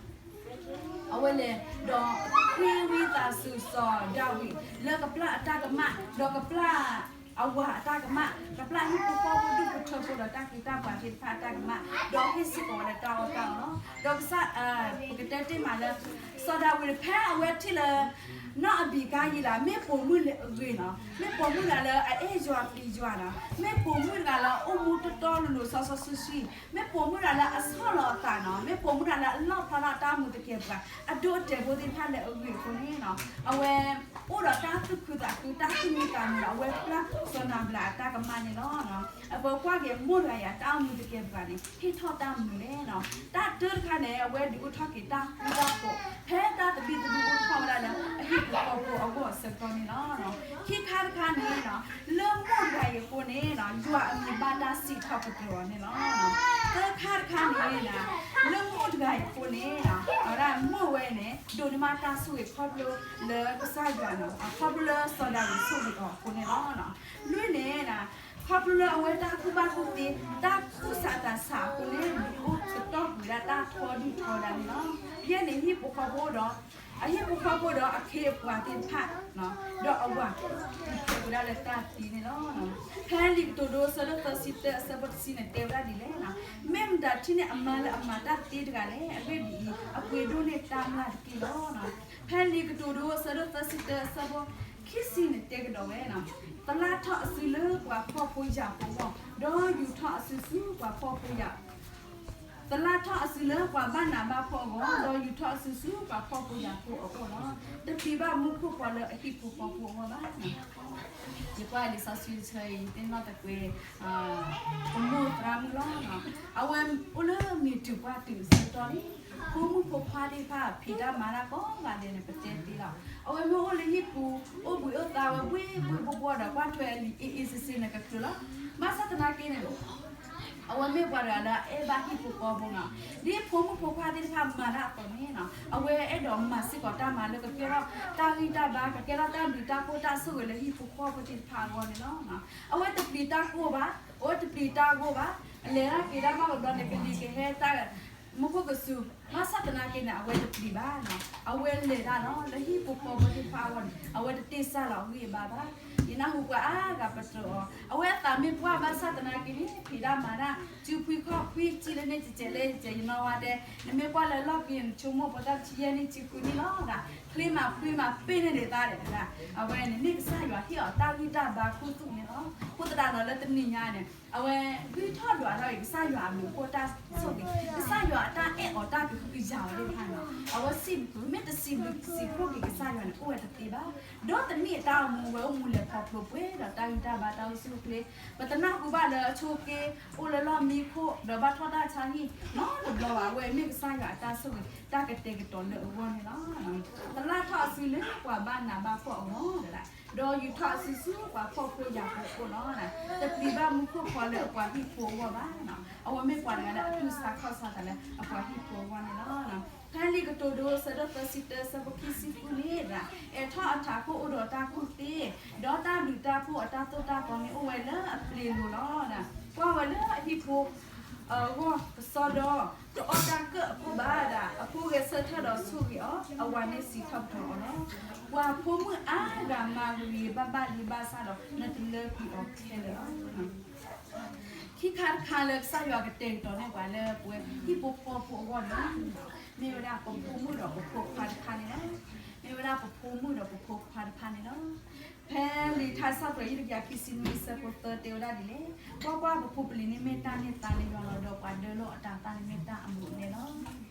အဝဲလဲၤဒီးဃ့ဝံသးစူၤစီၤဒၤဝံး လၢကပျၢ်အတၢ်ကမၣ်, ဒီးကပျၢ်အဝၤအတၢ်ကမၣ်, ကပျၢ်ဟံၣ်ဖိဃီဖိဒူၣ်ဖိထၢဖိဒီးတၢ်ခ့တၢ်ပှၤသ့ၣ်တဖၣ်အတၢ်ကမၣ်, ဒီးဟ့ၣ်စ့ၢ်ကီးဝဲလၢတၢ်အီၣ်တၢ်အီလီၤ. ဒီးကစၢ်, ပကတဲတ့ၢ်မးလၢ စီၤဒၤဝံးဖဲအဝဲထံၣ်လၢ နီၢ်အဘံၤကါယံၤလး မ့ၢ်ပိာ်မုၣ်လၢအဂ့ၤနီၤ, မ့ၢ်ပိာ်မုၣ်တဂၤလၢအအဲၣ်ယွၤပျံၤယွၤနီၤ, မ့ၢ်ပိာ်မုၣ်တဂၤလၢအအိၣ်မူတီတီလိၤလိၤစီစီဆှံဆှံ, မ့ၢ်ပိာ်မုၣ်တဂၤလၢအဆီၣ်လီၤအသးနီၤ, မ့ၢ်ပိာ်မုၣ်တဂၤလၢအလီၣ်ဖျါထီၣ်အတၢ်အိၣ်မူသကဲးပဝး အဒိအတဲာ်ဖိသ့ၣ်တဖၣ်လၢအဂ့ၤအဃိန့ၣ်နီၤ, အဝဲ အိၣ်ဒီးတၢ်သူၣ်ခုသးခု တၢ်သူၣ်မံသးမုာ်ဒီး အဝဲပျၢ်စီၤနၤဘလးအတၢ်ကမၣ်န့ၣ်လီၤ. အပှၤကွၢ်က့ၤမိၢ်တဂၤအံၤအတၢ်အိၣ်မူသကဲးပဝးန့ၣ် ဟ့ၣ်ထီၣ်တၢ်မနုၤလဲၣ်နီၤ. တၢ်တၢတခါန့ၣ် အဝဲဒုးအိၣ်ထီၣ်က့ၤတၢ်ဃူတၢ်ဖိး ဖဲတၢ်သဘံၣ်သဘုၣ်အိၣ်ထီၣ်ဝဲဒၣ်လၢ အဟံၣ်ဖိဃီဖိအဂီၢ်အဆၢကတီၢ်န့ၣ်လီၤ. ခံခါတခါန့ၣ်နီၤ, လၢမိၢ်တဂၤအံၤအဃိန့ၣ်နီၤ, ယွၤအမံၤဘၣ်တၢ်စံးထီၣ်ပတြၢၤအီၤန့ၣ်လီၤ. သၢခါတခါန့ၣ်နီၤ, လၢမိၢ်တဂၤအံၤအဃိန့ၣ်နီၤ, အဝဲဒၣ်မိၢ်ဝဲန့ၣ် ဒိးန့ၢ်ဘၣ်တၢ်ဆိၣ်ဂ့ၤခီဖျိလၢကစၢ်ယွၤနီၤ, ခီဖျိလၢစီၤဒၤဝံးဆိၣ်ဂ့ၤအီၤအဃိန့ၣ်လီၤ. လွံၢ်န့ၣ်နီၤ, ခီဖျိလၢအဝဲတၢ်ကူၣ်ဘၣ်ကူၣ်သ့ တၢ်ကူၣ်ဆးသးဆးအဃိန့ၣ် ဒုးအိၣ်ကတီၢ်ကွံာ်ဝဲဒၣ်တၢ်ထီဒုၣ်ထီဒါန့ၣ်လီၤ. ယဲၢ်န့ၣ် ဟံၣ်ဖိဃီဖိဒီး အဟံၣ်ဖိဃီဖိဒီးအခ့အပှၤသ့ၣ်တဖၣ် ဒီးအဝၤ ဒုးထီၣ်ကွံာ်ဝဲဒၣ်လၢတၢ်သံန့ၣ်လီၤ. ဖဲလံာ်ကတိၤဒိ အဆၢဒိၣ်သၢဆံတၢ အဆၢဖိတဆံန့ၣ် တဲဝဲဒၣ်ဒ်လဲၣ်နီၤ, မ့ၢ်မတၤထံၣ်န့ၢ်အမါလၢအမၤတၢ်သ့တဂၤလဲၣ်, အဂ့ၢ်ဒ်အံၤ, အပှ့ၤဒိၣ်န့ၢ်တၢ်မျၢ်တက့ၢ်လီၤ. ဖဲလံာ်ကတိၤဒိ အဆၢဒိၣ်သၢဆံတၢ အဆၢဖိခံဆံန့ၣ် တဲကဒီးဝဲနီၤ, သလၣ်ထီၣ်အစုလၢပှၤဖှီၣ်ဖိယာ်ဖိအဂီၢ်, ဒီးယူာ်ထီၣ်အစုဆူပှၤဖှီၣ်ဖိယာ် သလၣ်ထီၣ်အစုလၢပှၤဘၣ်နးဘၣ်ဖှီၣ်အဂီၢ်, ဒီးယူာ်ထီၣ်အစုဆူပှၤဖှီၣ်ဖိယာ်ဖိအအိၣ်လီၤ. တပျံၤဘၣ်မူခိၣ်ပှၤလၢအဟံၣ်ဖိဃီဖိအဂီၢ်ဘၣ်. ယကွၢ်လံာ်စီဆှံတဆၢအံၤ သ့ၣ်နီၣ်တကွဲ ပမိၢ်သရၣ်မုၣ်လီၤ. အဝဲအိၣ်လၢမံၤတုၤပှၢ်တုၤအဆၢကတီၢ်န့ၣ် ဖိမုၣ်ဖိခွါသ့ၣ်တဖၣ် ဖံးတၢ်မၤတၢ်ကိးဂၤဒဲးန့ၣ် ပတဲသ့လီၤ. အဝဲမ့ၢ်အိၣ်လၢဟံၣ်ပူၤ အိၣ်ဘှံးအိၣ်သါဝဲဘှ့ၣ်ဘှ့ၣ်ဘှီၣ်ဘှီၣ်ဒီး ကွၢ်ထွဲအလံာ်အ့ၣ်အ့ၣ်စ့စ့န့ၣ် ကချုးလီၤ. ဘၣ်ဆၣ်သနာ်က့န့ၣ် အဝဲမ့ၢ်ပှၤတဂၤလၢအအဲၣ်ဘၣ်ဟံၣ်ဖိဃီဖိနီၤ. ဒ်ဖိမုၣ်ဖိခွါသ့ၣ်တဖၣ်မၤတၢ်အသိးန့ၣ်နီၤ, အဝဲအဲၣ်ဒိးမၤစ့ၢ်ကီးတၢ်မၤလၢကကဲထီၣ်တၢ်ဂံၢ်တၢ်ဘါ, ကကဲထီၣ်တၢ်ဘျုးတၢ်ဖှိၣ်တၢ်ဆိၣ်ဂ့ၤလၢဟံၣ်ဖိဃီဖိသ့ၣ်တဖၣ်အဂီၢ်န့ၣ်လီၤ. အဝဲတပျံၤတၢ်ကိၢ်ဘၣ်, အဝဲတပျံၤတၢ်ဂိၢ်ဘၣ်, အလဲၤတၢ်က့ၤတၢ်ဘၣ်ကဘျီန့ၣ် ကလံၤကဟဲတၢ် မူခိၣ်ကစူၤ, ဘၣ်ဆၣ်သနာ်က့န့ၣ် အဝဲတပျံၤဘၣ်နီၤ. အဝဲလဲၤတၢ်လီၤ လၢဟံၣ်ဖိဃီဖိသ့ၣ်တဖၣ်အဂီၢ်န့ၣ် အဝဲတတ့ၢ်စၢ်လီၤအဂံၢ်အဘါဘၣ်. ယနၢ်ဟူပှၤအါဂၤပတြၢၤအီၤ, အဝဲအသးမ့ၢ်ပှၢ်ဘၣ်ဆၣ်သနာ်က့န့ၣ် ဖံးတၢ်မၤတၢ် စုဖှံခီၣ်ဖှံ စံၣ်လၢန့ၣ် ကဲးကဲးလၢကဲး ယနီၢ်ဝါတဲ, နမ့ၢ်ကွၢ်လၢလီၢ်ခံန့ၣ် နဆိကမိၣ်ဖိသၣ်တဆံယဲၢ်နံၣ်ဆံဃုနံၣ်လီၤဒၣ်, ချ့မးဖှံမးပ့ၢ်န့ၢ်ဒံးသးဒီး, အဝဲန့ၣ်မ့ၢ်ကစၢ်ယွၤဟ့ၣ်အီၤတၢ်ဂံၢ်တၢ်ဘါခူသူၣ်န့ၣ်လီၤ. အဃိသတးဒီးလၢတနံၤညါန့ၣ် အဝဲဂံၢ်ထီၣ်ဒွးထီၣ်အံၤ ကစၢ်ယွၤအဘျုးအဖှိၣ်တၢ်ဆိၣ်ဂ့ၤ, ကစၢ်ယွၤအတၢ်အဲၣ်အီၤတၢ် ကစၢ်ယွၤသ့ၣ်တဖၣ်န့ၣ် အဝဲစံးဘျုး မ့ၢ်တစံးဘျုးစံးဖှိၣ်က့ၤကစၢ်ယွၤန့ၣ် အိၣ်ဝဲတသ့ဘၣ်. ဒီးတနံၣ်အတၢ်အိၣ်မူဝဲအိၣ်မူလဲၤခီဖျိပှဲၤဒီးတၢ်ဂံၢ်တၢ်ဘါတၢ်အိၣ်ဆူၣ်အိၣ်ချ့, ပတနၢ်ဟူဘၣ်လၢအဆိက့ အိၣ်လၢလီၢ်မံခိၣ် ဒီးဘၣ်ထီၣ်တၢ်ဆါဟံၣ်နီတဘျီဘၣ်. အဝဲမ့ၢ်ကစၢ်ယွၤအတၢ်ဆိၣ်ဂ့ၤ တၢ်ကတဲာ်ကတီၤလၢအဂီၢ်န့ၣ်လီၤ. သလၣ်ထီၣ်အစုလၢပှၤဘၣ်နးဘၣ်ဖှီၣ်အဂီၢ် ဒီးယူာ်ထီၣ်အစုဆူပှၤဖှီၣ်ဖိယာ်ဖိအအိၣ်လီၤ. တပျံၤဘၣ်မူခိၣ်ဖီလၢအပှၤဟံၣ်ဖိအဂီၢ်ဘၣ်. အဝဲမ့ၢ်ပှၤတဂၤလၢအတူၢ်ဆါခီၣ်ဆါသးလၢအပှၤဟံၣ်ဖိအဂီၢ်န့ၣ်လီၤ. ဖဲလံာ်ကတိၤဒိ အဆၢဒိၣ်သၢဆံတၢ အဆၢဖိခံဆံဃုန့ၣ် အဲၣ်ထီၣ်အထးခိၣ်အိၣ်ဒီးတၢ်ကူၣ်သ့, ဒီးတၢ်ဘျုးတၢ်ဖှိၣ်အတၢ်သိၣ်တၢ်သီန့ၣ်အိၣ်ဝဲလၢအပျ့ၤလိၤလီၤ. ကွၢ်ဝဲလၢအဟံၣ်ဖိ အဂီၢ်ကစီဒီ, တအီၣ်တၢ်ကၢၣ်အခိၣ်ဘၣ်ဒၣ်, အဖိဂဲၤဆၢထၢၣ်ဒီးဆိၣ်ဂ့ၤအီၤ, အဝၤန့ၣ်စံးထီၣ်ပတြၢၤအီၤလီၤ. ပှၤဖိမုၣ်အါဂၤမၤဂ့ၤဂ့ၤဘၣ်ဘၣ်လံဘၣ်ဆၣ်ဒီး နတလၢကွံာ်အီၤခဲလၢာ်လီၤ. ခံခါတခါလၢကစၢ်ယွၤကတဲာ်ကတီၤန့ၢ်ပှၤလၢပဝဲဟံၣ်ဖိဃီဖိအဂီၢ်န့ၣ် မ့ၢ်ဝဲဒၣ်ပဖိမုၣ်ဒီးပဖိခွါတဖၣ်န့ၣ်လီၤ. မ့ၢ်ဝဲဒၣ်ပဖိမုၣ်ဒီးပဖိခွါတဖၣ်န့ၣ်လီၤ. ဖဲလံာ်ထါစံးထီၣ်ပတြၢၤ ယဲၢ်တကယၤခံဆံနွံအဆၢဖိသၢတဲဝဲဒၣ်ဒ်လဲၣ်, ကွၢ်ကွၢ်, ပဖိပလံၤန့ၣ်မ့ၢ်တၢ်န့ၢ်သါလၢယွၤလီၤ, ဒီးပှၤဒၢလီၢ်အတၤသၣ်န့ၣ်မ့ၢ်တၢ်အဘူးအလဲလီၤ.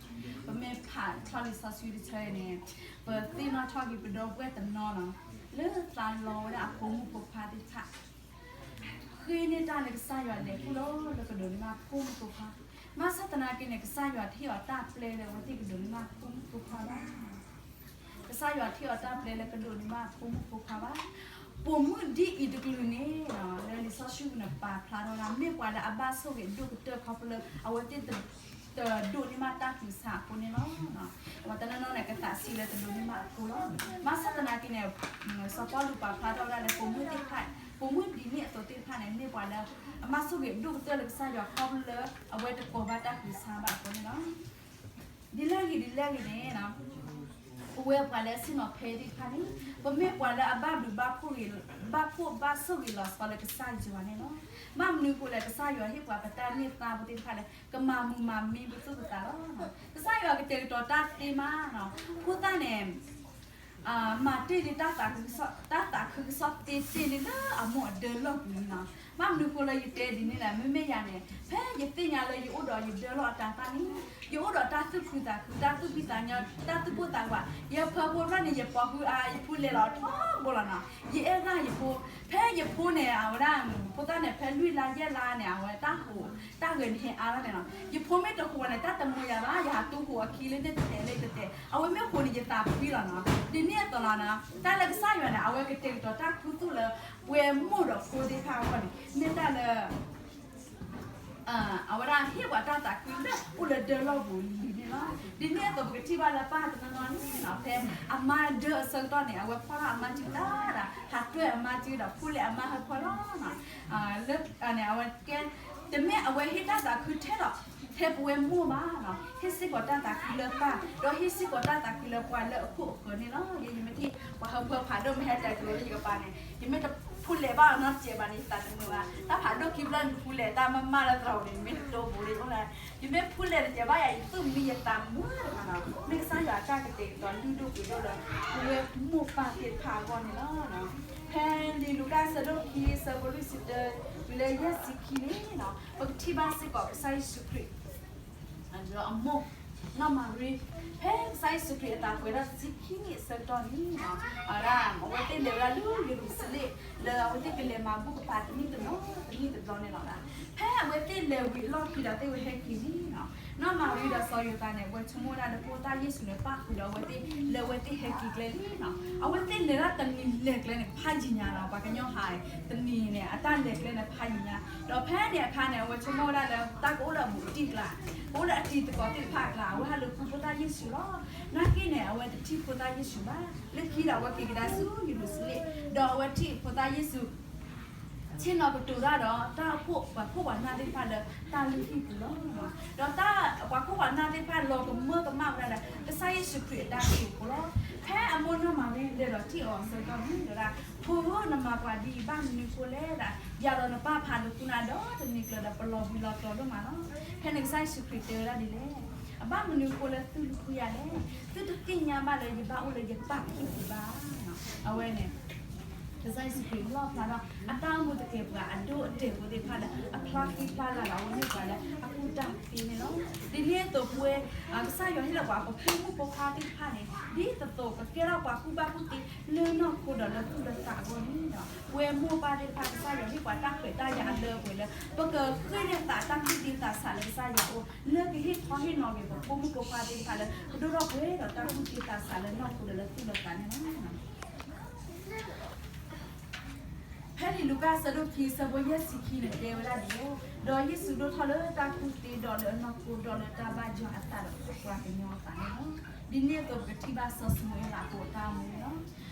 ပမ့ၢ်ဖးထီၣ်လံာ်စီဆှံတဆၢအံၤန့ၣ် ပသ့ၣ်နီၣ်ထီၣ်က့ၤပဒီပုၢ်ဝဲၢ်တနီၤလီၤ, လၢသးလီဝဲဒၣ်အဖိမုၣ်ဖိခွါသ့ၣ်တဖၣ် ဃ့န့ၢ်တၢ်လၢကစၢ်ယွၤလဲၤခူၣ်လီၤ လၢကဒိးန့ၢ်ဘၣ်ဖိမုၣ်ဖိခွါ. ဘၣ်ဆၣ်သနာ်က့န့ၣ် ကစၢ်ယွၤတဟ့ၣ်အီၤတၢ်ပျဲလၢအဝဲသ့ၣ်ကဒိးန့ၢ်ဘၣ်ဖိမုၣ်ဖိခွါဘၣ်. ကစၢ်ယွၤတဟ့ၣ်အီၤတၢ်ပျဲလၢကဒိးန့ၢ်ဘၣ်ဖိမုၣ်ဖိခွါဘၣ်. ပိာ်မုၣ်ဒ်အံၤတကလုာ်န့ၣ် လၢလံာ်စီဆှံပူၤန့ၣ်ပာ်ဖျါထီၣ်ဝဲဒၣ် မ့ၢ်ပှၤလၢအဘၣ်ဆိၣ်ဂ့ၤဒိၣ်ကတၢၢ်ခီဖျိလၢ အဝဲသ့ၣ်တဒိးန့ၢ်ဘၣ်တၢ်ကလုၢ်ကထါအဃိန့ၣ်လီၤ. တနီၤနီၤန့ၣ် ကသးဆံးလၢတဒိးန့ၢ်ဘၣ်အဃိလီၤ. ဘၣ်ဆၣ်သနာ်က့န့ၣ် စီၤပီလူးပာ်ဖျါထီၣ်ဝဲဒၣ်လၢ ပိာ်မုၣ်သ့ၣ်တဖၣ်, ပိာ်မုၣ်ဒ်န့ၣ်အသိးသ့ၣ်တဖၣ်န့ၣ် မ့ၢ်ပှၤလၢ အဘၣ်ဆိၣ်ဂ့ၤဒိၣ်ကတၢၢ်လၢကစၢ်ယွၤခီဖျိလၢ အဝဲတကိးဘၣ်တၢ်ကလုၢ်ကထါဘၣ်အဃိန့ၣ်လီၤ. ဒ်လဲၣ်ဂ့ၤဒ်လဲၣ်ဂ့ၤန့ၣ် ပဝဲပှၤလၢအဆ့ၣ်နီၤဖဲသ့ၣ်တဖၣ်န့ၣ် ပမ့ၢ်ပှၤလၢအဘၣ်ဘျုးဘၣ်ဖှိၣ်ဂ့ၤ, ဘၣ်ဖှိၣ်ဘၣ်ဆိၣ်ဂ့ၤလီၤဆီလၢကစၢ်ယွၤန့ၣ်လီၤ. ဘၣ်မနုၤအဃိလဲၣ်, ကစၢ်ယွၤဟ့ၣ်ပှၤပတၢ်န့ၢ်သါဖိသ့ၣ်တဖၣ်လၢ ကမၤမုာ်မၤမံပသူၣ်ပသးလီၤ. ကစၢ်ယွၤကတဲာ်ကတီၤတၢ်သ့မး, ဖိသၣ်န့ၣ် မၤတ့ၢ်လံတၢ်သးခုကစီၣ်, တၢ်သးခုကစီၣ်သ့တ့ၢ်လံလၢအမိၢ်အဒၢလီၢ်ပူၤလံလီၤ. ဘၣ်မနုၤအဃိလၢယတဲဒ်န့ၣ်လဲၣ်, မ့မ့ၢ်ယၤန့ၣ် ဖဲယသ့ၣ်ညါလၢယအိၣ်ဒီးယဒၢလီၢ်အတၤသၣ်န့ၣ် ယအိၣ်ဒီးတၢ်သူၣ်ခုသးခု, တၢ်သူၣ်ဖှံသးညီ, တၢ်သူၣ်ပိၢ်သးဝး, ယဖၢဖိဖျီၣ်န့ၣ် ယပိာ်ဃုအါ, ယဖူလဲၣ်လီၤထီဘိလီၤနီၤ. ယအဲၣ်ဒၣ်ယဖိ, ဖဲယဖိန့ၣ် အဝဲဒၣ် ဖိသၣ်န့ၣ် ဖဲလွံၢ်လါယဲၢ်လါန့ၣ် အဝဲတၢ်ဟူးတၢ်ဂဲၤန့ၣ်ဟဲအါထီၣ်န့ၣ်လီၤ. ယဖိမ့ၢ်တဟူးဘၣ်န့ၣ် တၢ်တမုာ်ယၤဘၣ်, ယဟးတူၢ်ဟူးအခံလၢန့ၣ်တတဲာ်လၢတတဲာ်, အဝဲမ့ၢ်ဟူးန့ၣ် ယသးဖှံလီၤနီၤ. ဒ်န့ၣ်အသိးလီၤနီၤ, တၢ်လၢကစၢ်ယွၤန့ၣ် အဝဲကတဲာ်ကတီၤတၢ်ခူသူၣ်လၢ ပဝဲမိၢ်ဒီးဖိသ့ၣ်တဖၣ်အဂီၢ်န့ၣ် မ့ၢ်တၢ်လၢ အဝဲဒၣ်ဟ့ၣ်ပှၤတၢ်သးခုလၢအိၣ်လၢဒၢလီၢ်ပူၤလံန့ၣ်လီၤ. ဒ်န့ၣ်အသိး ပကထံၣ်ဘၣ်လၢပၢ်တနီၤနီၤန့ၣ် ဖဲအမါဒၢအဆၢကတီၢ်န့ၣ် အဝဲဖှီၣ်ထီၣ်အမါစုဒၣ်ဒၣ်, ဟးတွဲၢ်အမါစုဒီး ဖူလဲၣ်အမါဟၢဖၢလီၤ. လၢန့ၣ် အဝဲကဲ တမ့ၢ်အဝဲဟ့ၣ်တၢ်သးခုထဲဒီး ထဲပဝဲမိၢ်ဘၣ်, ဟ့ၣ်စ့ၢ်ကီးတၢ်သးခုလၢပၢ်, ဒီးဟ့ၣ်စ့ၢ်ကီးတၢ်သးခုလၢပှၤလၢအခိၣ်အဃၢၤန့ၣ်လီၤ. ယမ့ၢ်ထံၣ် ပှၤဟၢဖၢဖးဒိၣ်မ့ၢ်ဟဲတဲာ်ကျိၤလၢယကပၤန့ၣ် ယမ့ၢ်တဖူလဲၣ်ဘၣ်အီၤနီတစဲးဘၣ်န့ၣ် ယသးတမုာ်ဘၣ်. တၢ်ဖးဒိၣ်ခံဖျၢၣ်န့ၣ် ဖူလဲၣ်တၢ်မၤမၤလၢသရိာ်န့ၣ် မ့ၢ်တတိၢ်ပူၤလံအိၣ်လၢ ယမ့ၢ်ဖူလဲၣ်တစဲးဘၣ်ယၤ ယသူၣ်မံယသးမုာ်တဂၤနီၤ. မ့ၢ်ကစၢ်ယွၤအတၢ်ကတဲာ်ကတီၤလုၢ်ဒိၣ်ပှ့ၤဒိၣ်လၢ ပဝဲမိၢ်ပၢ်သ့ၣ်တဖၣ်အဂီၢ်န့ၣ်လီၤ. ဖဲလံာ်လူၤကၣ်အဆၢဒိၣ်ခံ အဆၢဖိလွံၢ်ဆံတၢ တုၤလၢယဲၢ်ဆံခံန့ၣ် ပကထံၣ်ဘၣ်စ့ၢ်ကီးကစၢ်ယ့ၣ်ၡူးခရံာ် အမိၢ်နီၢ်မၤရံ ဖဲကစၢ်ယ့ၣ်ၡူးခရံာ်အသးပှဲၤထီၣ်တဆံခံနံၣ်အဆၢကတီၢ်န့ၣ် အဝဲဒၣ် အဝဲသ့ၣ်လဲၤဝဲဒၣ်လၢယရူၤၡလ့ၣ် လၢအဝဲသ့ၣ်ကလဲၤမၤဘူၣ်ကပၤတနံၣ်တဘျီ တနံၣ်တဘျီန့ၣ်လီၤ. ဖဲအဝဲသ့ၣ်လဲၤဝံၤအလီၢ်ခံဒီးသ့ၣ်ဝဲဟဲက့ၤန့ၣ် နီၢ်မၤရံဒီးစီၤယိၤသးန့ၣ် အဝဲဆိကမိၣ်ဝဲဒၣ်လၢဖိသၣ်ယ့ၣ်ၡူးန့ၣ် ပၣ်ဃုာ်ဒီးအဝဲသ့ၣ် လၢအဝဲသ့ၣ်ဟဲက့ၤကျဲလံနီၤ. အဝဲသ့ၣ်လဲၤဒၣ်တနံၤလဲၤကျဲန့ၣ် ဖးယံာ်ညါလီၤ. ပှၤကညီဟး တနံၤန့ၣ် အတၢ်လဲၤကျဲန့ၣ် ဖးယံာ်ညါ ဒီးဖဲန့ၣ်အခါန့ၣ် အဝဲဆိကမိၣ်ဝဲဒၣ်လၢ တၢ်ကအိၣ်လၢအဘူးအတံၢ်အကျါ, ကအိၣ်လၢအတံၤသကိးသ့ၣ်တဖၣ်အကျါ, အဝဲဟးလိာ်ဃုဖိသၣ်ယ့ၣ်ၡူးလီၤ. နာ်က့န့ၣ် အဝဲတထံၣ်ဖိသၣ်ယ့ၣ်ၡူးဘၣ်. လၢခံဒီးအဝဲက့ၤကဒါဆူယရူၤၡလ့ၣ်, ဒီးအဝဲထံၣ်ဖိသၣ်ယ့ၣ်ၡူး ဆ့ၣ်နီၤကတိၤတၢ်ဒီး တၢ်အိၣ်ဖှိၣ်ပှၤခိၣ်ပှၤနၢ်သ့ၣ်တဖၣ်လၢတၢ်လုၢ်ဟံၣ်ပူၤလီၤ. ဒီးပှၤခိၣ်ပှၤနၢ်သ့ၣ်တဖၣ်လီၤကမၢကမၣ်ဝဲဒၣ်လၢ ကစၢ်ယ့ၣ်ၡူးခရံာ်အတၢ်ဟ့ၣ်အဃိလီၤ. ဖဲအမိၢ်နီၢ်မၤရံလဲၤဒီးထံၣ်အီၤအဆၢကတီၢ်န့ၣ် တဲဝဲဒၣ်, ဖိဧၢ, နမၤပှၤဒ်အံၤဘၣ်မနုၤအဃိလဲၣ်ဒၣ်, ယၤဒီးနပၢ်ဖးလိာ်ဃုနၤဒီးတနံၤကျၢၤဒီး ပလီၤဘှံးလီၤတီၤဒိၣ်မးလီၤ. ဖဲန့ၣ်ကစၢ်ယ့ၣ်ၡူးခရံာ်တဲဝဲဒၣ်ဒ်လဲၣ်, အဘၣ်မနုၤအဃိလၢသုလူၤဃုယၤလဲၣ်. သုတသ့ၣ်ညါဘၣ်လၢယဘၣ်အိၣ်လၢယပၢ်ခီၣ်ပူၤဘၣ်. အဝဲန့ၣ် ကစၢ်ယ့ၣ်ၡူးခရံာ်လီၣ်ဖျါထီၣ် အတၢ်အိၣ်မူသကဲးပဝးအဒိၣ်အတဲာ်ဖိသ့ၣ်တဖၣ်လၢ အဖျါဃံဖျါလၤဒီး အဝဲမ့ၢ်ပှၤလၢအကူၣ်တၢ်သ့န့ၣ်လီၤ. ဒ်န့ၣ်အသိးပဝဲ ကစၢ်ယွၤဟ့ၣ်လီၤပှၤ ပဖိမုၣ်ဖိခွါသ့ၣ်တဖၣ်န့ၣ် ဒ်သိးသိးကကဲထီၣ်ပှၤကူၣ်ဘၣ်ကူၣ်သ့လၢနီၢ်ခိဒီးလၢသူၣ်လၢသးအဂီၢ်န့ၣ်ဒီး ပဝဲမိၢ်ပၢ်သ့ၣ်တဖၣ် ကစၢ်ယွၤဟ့ၣ်ပှၤတၢ်ခွဲးတၢ်ယာ်အလၢအပှဲၤလၢ ပကဃ့ၢ်န့ၢ်သးတၢ်ကူၣ်သ့သးဆးလၢကစၢ်ယွၤအအိၣ် လၢကဟ့ၣ်ထီၣ်ဟ့ၣ်နီၤက့ၤပဖိမုၣ်ဖိခွါသ့ၣ်တဖၣ်လၢ ကဒိၣ်ထီၣ်ပှဲၤဒီးတၢ်ကူၣ်သ့သးဆးလၢနီၢ်ခိဒီးလၢသူၣ်လၢသးန့ၣ်လီၤ. ဖဲလံာ်လူၤကၣ်အဆၢဒိၣ်ခံ အဆၢဖိယဲၢ်ဆံခံန့ၣ် တဲဝဲဒၣ်ဒ်လဲၣ်, ဒီးယ့ၣ်ၡူးဒိၣ်ထီၣ်လၢတၢ်ကူၣ်သ့ဒီးလၢအနီၢ်ခိ ဒီးလၢတၢ်ဘၣ်ယွၤအသးဒီးပှၤကညီအသးန့ၣ်လီၤ. ဒ်န့ၣ်အသိးပကထံၣ်ဘၣ်စီၤၡမူၤအ့လးအဖိအတၢ်အိၣ်မူန့ၣ်လီၤ.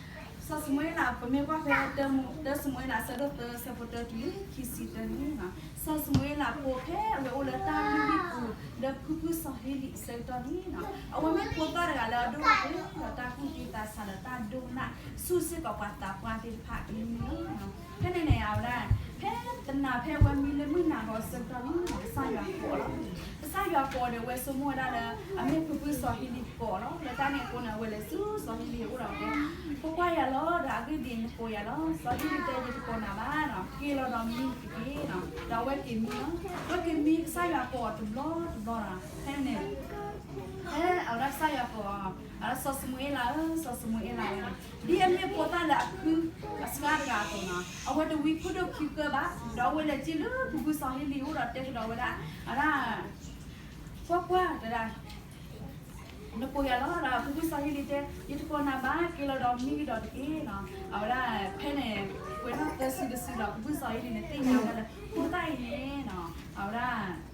စီၤၡမူၤအ့လး ပမ့ၢ်ကွၢ်ဖဲ တၢၡမူၤအ့လးအဆၢဒိၣ်သၢ အဆၢဖိတၢတုၤလၢခံဆံတၢန့ၣ်, စီၤၡမူၤအ့လးအဖိဖဲအဝဲအိၣ်လၢတၢ်လုၢ်ဟံၣ်ပူၤ လၢဖုဖုစီၤဟ့လံအဆၢကတီၢ်န့ၣ်, အဝဲမ့ၢ်ဖိသၣ်တဂၤလၢအဒိၣ်ထီၣ်ပှဲၤဒီးတၢ်ကူၣ်သ့သးဆးဒီးတၢ်ဒိကနၣ် ဆူၣ်စ့ၢ်ကီးပှၤသးပှၢ်သ့ၣ်တဖၣ်အကလုၢ်န့ၣ်လီၤ. ဖဲန့ၣ်န့ၣ် အဝဲဒၣ် ဖဲတနၤဖဲအဝဲမံလၢမုၢ်နၤဂီၤအဆၢကတီၢ်န့ၣ် ကစၢ်ယွၤကိးအီၤလီၤ. ကစၢ်ယွၤကိးအီၤဒီး အဝဲဆိကမိၣ်ဝဲဒၣ်လၢအမ့ၢ်ဖုဖုစီၤဟ့လံကိးအီၤလီၤ. လၢတၢ်န့ၣ်အဃိန့ၣ် အဝဲလဲၤဆူစီၤဟ့လံအအိၣ်ဒီးတဲ ဖိခွါယၤလီၤ, ဒီးအဂ့ၢ်ဒ်အံၤ နကိးယၤလီၤ. စီၤဟ့လံတဲ ယတကိးနၤဘၣ်နီၤ, က့ၤလီၤဒီးမံတက့ၢ်နီၤ. ဒီးအဝဲက့ၤမံလီၤ. အဝဲက့ၤမံ ကစၢ်ယွၤကိးအီၤတဘျီတဘျီဒီး ဖဲန့ၣ် ဖဲအဝဲဒၣ်ကစၢ်ယွၤကိးအီၤ, အဝဲဒၣ် စီၤၡမူၤအ့လးဧၢ, စီၤၡမူၤအ့လးဧၢ, ဒ်အမ့ၢ်ဖိသၣ်လၢအခုအစှၤတဂၤအသိးနီၤ, အဝဲတဝံခိၣ်ဒိၣ်ခံကၢဘၣ်, ဒီးအဝဲလဲၤက့ၤလၢဖုဖုစီၤဟ့လံအအိၣ်ဒီးတဲကဒီးဝဲဒၣ်, အဝဲဒၣ် ကွၢ်ကွၢ်တဒၣ် နကိးယၤလီၤဒီး ဖုဖုစီၤဟ့လံတဲ ယတကိးနၤဘၣ်, က့ၤလီၤဒီးမံကဒီးတက့ၢ်နီၤ. အဝဲဒၣ် ဖဲန့ၣ် ပှဲၤထီၣ်သၢစုတစုဒီး ဖုဖုစီၤဟ့လံန့ၣ်သ့ၣ်ညါဝဲဒၣ်လၢ ဖိသၣ်အံၤန့ၣ်နီၤ, အဝဲဒၣ်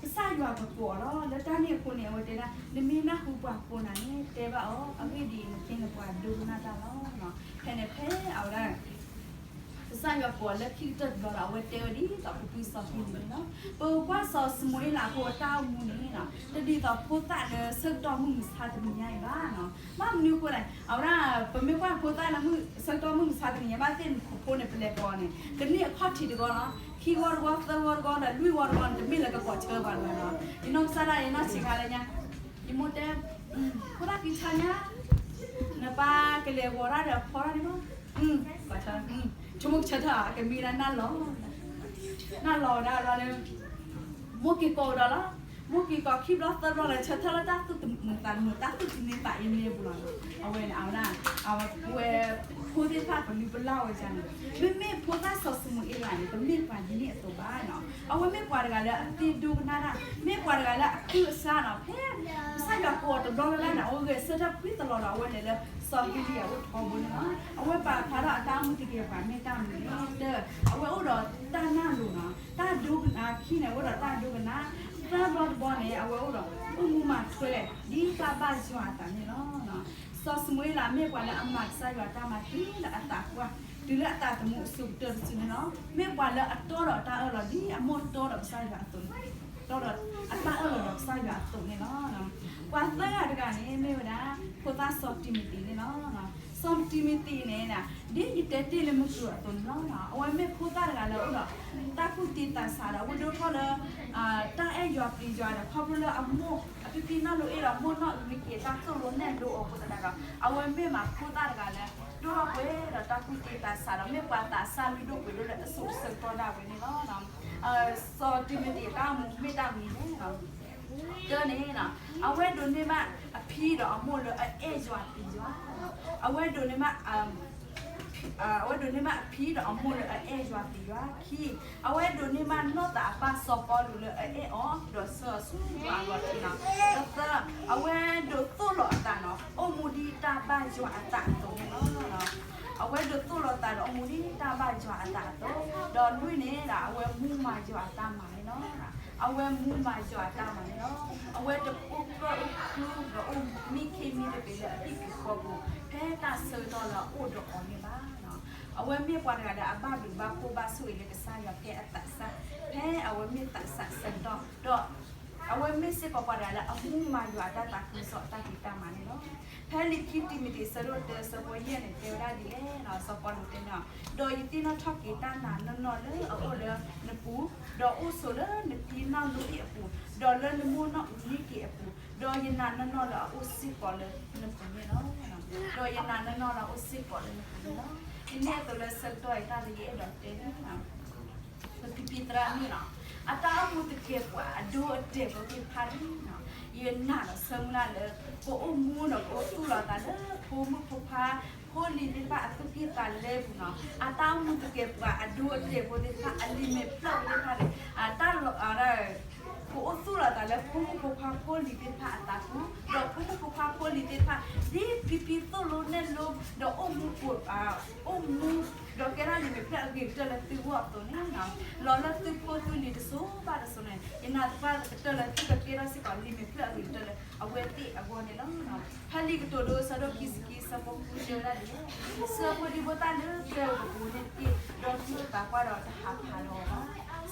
ကစၢ်ယွၤကကိးအီၤလီၤ. လၢတၢ်န့ၣ်အဃိန့ၣ် အဝဲတဲဒၣ် နမ့ၢ်နၢ်ဟူပှၤကိးနၤန့ၣ် တဲဘၣ်အီၤ, အဂ့ၢ်ဒ်အံၤ နခ့နပှၤဒိကနၣ်တၢ်လီၤ. ဖဲန့ၣ်ဖဲအဝဲဒၣ် ကစၢ်ယွၤကိးအီၤလၢခံကတၢၢ်တဘျီဒီး အဝဲတဲဝဲဒ်သိးဖုဖုစီၤဟ့လံန့ၣ်လီၤ. ပကွၢ်စီၤၡမူၤအ့လးအဖိအတၢ်အိၣ်မူန့ၣ် တဒ်သိးဖိသၣ်လၢဆၢကတီၢ်မုၢ်မဆါတနံၤညါအံၤဘၣ်နီၤ. ဘၣ်မနုၤအဃိလဲၣ်, အဝဲဒၣ် ပမ့ၢ်ကွၢ်ဖိသၣ်လၢဆၢကတီၢ်မုၢ်မဆါတနံၤညါ ဘၣ်သ့ၣ်နဖိန့ၣ် ပလဲၤကိးန့ၣ် ကန့ၢ်အခီၣ်ထံးတဂီၢ်လီၤ, ခံဂီၢ်တဂီၢ် သၢဂီၢ်တဂီၢ် ဒီးလွံၢ်ဂီၢ်တဂီၢ်န့ၣ် တမ့ၢ်လၢကကိးဆၢပှၤတဂၤလီၤ. ယနီၢ်ကစၢ်ဒၣ်ယဲ နီၢ်ဆံးခါလၢညါ ယမိၢ်တဲ ဖိသၣ်ခံဆါညါ နပၢ်ကလဲၤဂီၤတၢ်ဒီးဖီတၢ်န့ၣ်မး, ဆိကမိၣ်ကဆၢထၢၣ် အကမံဒၣ်နၢ်လီၤ, နၢ်လီၤဝဲဒၣ်လီၤလၢ မိၢ်က့ၤကိးကဒီးလီၤ, မိၢ်က့ၤကိးခံဘျီသၢဘျီလၢ ဆၢထၢၣ်လၢတၢ်သူၣ်တမုာ်သးတမုာ် တၢ်သူၣ်တမံသးတမံအပူၤလီၤ. အဝဲန့ၣ် အဝဲဒၣ် အဝဲဖိသ့ၣ်တဖၣ်ပလုၢ်ပလၢ်ဝဲဒၣ်န့ၣ်, မ့မ့ၢ်ဖိသၣ်စီၤၡမူၤအ့လးန့ၣ် တမ့ၢ်ပှၤဒ်န့ၣ်အသိးဘၣ်နီၤ. အဝဲမ့ၢ်ပှၤတဂၤလၢအသ့ဒိကနၣ်တၢ်, မ့ၢ်ပှၤတဂၤလၢအကုၢ်အစၢ်နီၤ, ဖဲကစၢ်ယွၤကိးအီၤတဘျီလၢ်လၢ်န့ၣ် အဝဲဂဲၤဆၢထၢၣ်ဖှံသလီၤဒီး အဝဲလဲၤလၢစီၤဟ့လံအအိၣ်ထီဘိန့ၣ်လီၤ. အဝဲပာ်ဖျါထီၣ်အတၢ်အိၣ်မူသကဲးပဝးမ့ၢ်တၢ်မနုၤလဲၣ်, တၢ် အဝဲအိၣ်ဒီးတၢ်နၢ်လိၤနီၤ, တၢ်ဒိကနၣ်, ခံန့ၣ် အဝဲအိၣ်ဒီးတၢ်ဒိကနၣ်, သၢဘျီတဘျီန့ၣ် အဝဲအိၣ်ဒီးအိၣ်မူမၤထွဲ ဒ်တၢ်ဘၣ်ယွၤအသးန့ၣ်လီၤ. စီၤၡမူၤအ့လးမ့ၢ်ပှၤလၢအမၤကစၢ်ယွၤတၢ်မၤတုၤလၢအသးပှၢ်, တုၤလၢအသးသမူအစိၤကတၢၢ်တစုန့ၣ်လီၤ. မ့ၢ်ပှၤလၢအတီဒီးတၢ်အၢၣ်လီၤ ဒ်အမိၢ်တီဒီးကစၢ်ယွၤအသိးန့ၣ်, တီဒီးအတၢ်အၢၣ်လီၤဒီးကစၢ်ယွၤအသိးန့ၣ်လီၤ. ပှၤသၢဂၤတဂၤန့ၣ် မ့ၢ်ဝဲဒၣ် ဖိသၣ်စီၤတံၤမသ့းန့ၣ်လီၤ. စီၤတံၤမသ့းန့ၣ် ဒ်ယတဲတ့ၢ်လၢမုၢ်ကျိၤအသိးန့ၣ်လီၤ. အဝဲမ့ၢ်ဖိသၣ်တဂၤလၢအအိၣ်ဒီး တၢ်ကူၣ်သ့သးဆးဒီး အဝဲဒိၣ်ထီၣ်လၢ တၢ်အဲၣ်ယွၤပျံၤယွၤဒီး ခီဖျိလၢအမိၢ်အဖံဖံနီၢ်လိၤအ့ၣ်ဒီး မိၢ်နီၢ်အုၣ်မ့ၢ်က့ၤ တၢ်သိၣ်လိနဲၣ်လိအီၤအဃိသတးဒီး အဝဲမ့ၢ်မးဖိသၣ်တဂၤလၢ ဒိၣ်ထီၣ်ပှဲၤဒီးတၢ်ကူၣ်သ့သးဆးဒီး မ့ၢ်ပှၤသးစၢ်လုၢ်ဒိၣ်ပှ့ၤဒိၣ်လၢအစိၤအဆၢကတီၢ်ဒၣ်ဝဲန့ၣ်လီၤ. စီၤတံၤမသ့းအတၢ်အိၣ်မူမ့ၢ်တၢ်မနုၤလဲၣ်. တၢန့ၣ် အဝဲဒိးန့ၢ်ဘၣ်အဖံဒီးအမိၢ်လၢအအဲၣ်ယွၤပျံၤယွၤ, အဝဲဒိးန့ၢ်ဘၣ် အဝဲဒိးန့ၢ်ဘၣ်အဖံဒီးအမိၢ်လၢအအဲၣ်ယွၤပျံၤယွၤ, ခံ အဝဲဒိးန့ၢ်ဘၣ်နီၢ်သးအပၢ်စီၤပီလူးလၢအအဲၣ်အီၤ ဒီးဆှၢအီၤဆူယွၤအဂီၢ်န့ၣ်လီၤ. သၢ အဝဲဒိးသိၣ်လီၤအသးဒီး အိၣ်မူဒ်တၢ်ဘၣ်ယွၤအသးအသိးန့ၣ်လီၤ. အဝဲဒိးသိၣ်လီၤသးဒီး အိၣ်မူဒ်တၢ်ဘၣ်ယွၤအသးအသိး, ဒီးလွံၢ်န့ၣ်ဒီး အဝဲမူမၤယွၤအတၢ်မၤန့ၣ်လီၤ. အဝဲမူမၤယွၤအတၢ်မၤန့ၣ်လီၤ. အဝဲတအိၣ်ကၢၣ်အိၣ်ကျူဒီးအိၣ်မံခ့မံတပ့ၤလၢအဟံၣ်ပူၤဃီပူၤ ဖဲတၢ်ဆၢကတီၢ်လၢအအိၣ်ဒီးအီၤန့ၣ်ဘၣ်. အဝဲမ့ၢ်ပှၤတဂၤလၢအဘၣ်ဘျုးဘၣ်ဖှိၣ်ဘၣ်ဆိၣ်ဂ့ၤလၢကစၢ်ယွၤကဲအသးစၢ်, ဖဲအဝဲမ့ၢ်သးစၢ်ဆၢကတီၢ်ဒီး အဝဲမ့ၢ်စ့ၢ်ကီးပှၤတဂၤလၢအမူမၤယွၤအတၢ်သးခုကစီၣ်အတၢ်ဖံးတၢ်မၤန့ၣ်လီၤ. ဖဲလံာ်ခံတံၤမသ့းဆၢဒိၣ်တၢ ဆၢဖိယဲၢ်န့ၣ် တဲဝဲဒၣ်ဒ်လဲၣ်, စီၤပီလူးတဲန့ၣ်, ဒီးယသ့ၣ်နီၣ်ထီၣ်က့ၤတၢ်နာ်နီၢ်နီၢ်လၢအအိၣ်လၢနပူၤ, ဒီးအိၣ်ဆိးလၢနဖံနီၢ်လိၤအ့ၣ်အပူၤ, ဒီးလၢနမိၢ်နီၢ်အုၣ်မ့ၢ်က့ၤအပူၤ, ဒီးယနာ်နီၢ်နီၢ်လၢအအိၣ်စ့ၢ်ကီးလၢနပူၤန့ၣ်လီၤ. ဒီးယနာ်နီၢ်နီၢ်လၢအအိၣ်စ့ၢ်ကီးလၢနပူၤန့ၣ်လီၤ. ဒ်န့ၣ်အသိး လၢဆၢကတီၢ်အံၤတၢ်လၢယအဲၣ်ဒိးတဲန့ၣ် ပဖံဖံသရၣ်မုၣ်နီၤ, အတၢ်အိၣ်မူတကဲပှၤအဒိအတဲာ်ဖိသ့ၣ်တဖၣ်န့ၣ်နီၤ, ယနာ်ဒီးဆၢမုၢ်လၢ်လၢ ပအိၣ်မူဒီးပအိၣ်သူၣ်လီၤသးလၢ ဖိမုၣ်ဖိခွါ ဖိလံၤသ့ၣ်တဖၣ်အသူၣ်ကံၢ်သးလဲပူၤနီၤ, အတၢ်အိၣ်မူတကဲပှၤအဒိအတဲာ်ဖိသ့ၣ်တဖၣ် အလံာ်မဲာ်ဖျၢၣ်ဖိသ့ၣ်တဖၣ်န့ၣ် အတၢ်လီၤ ပအိၣ်သူၣ်လီၤသးလၢဖိမုၣ်ဖိခွါဖိလံၤသ့ၣ်တဖၣ်အသးပူၤ, ဒီးဖိမုၣ်ဖိခွါဖိလံၤသ့ၣ်တဖၣ် ဒ်ဖံဖံသိၣ်လိနဲၣ်လိ ဒီးအိၣ်မူ အိၣ်မူ ဒီးကဲထီၣ်လံာ်မဲာ်ဖျၢၣ်အဂ့ၤကတၢၢ်လၢသုဂီၢ်အသိးန့ၣ်, လီၤလၢသုဖိသုလံၤတစိၤဘၣ်တစိၤန့ၣ် ယနာ်သပှၢ်ကတၢၢ်လၢသုကကဲထီၣ်စ့ၢ်ကီး လံာ်မဲာ်ဖျၢၣ်အဂ့ၤကတၢၢ်လၢအဝဲသ့ၣ်အဂီၢ်န့ၣ်လီၤ. ဖဲလံာ်ကတိၤဒိ အဆၢဒိၣ်ခံဆံခံ အဆၢဖိဃု တဲဝဲဒၣ်ဒ်လဲၣ်, ဆှၢဖိဒံဖိသၣ်လၢကျဲဧိၤကပူၤန့ၣ်တက့ၢ်, ဒီးတူၢ်အသးပှၢ်ဒီးတဟးဖးဒီးအီၤဘၣ်.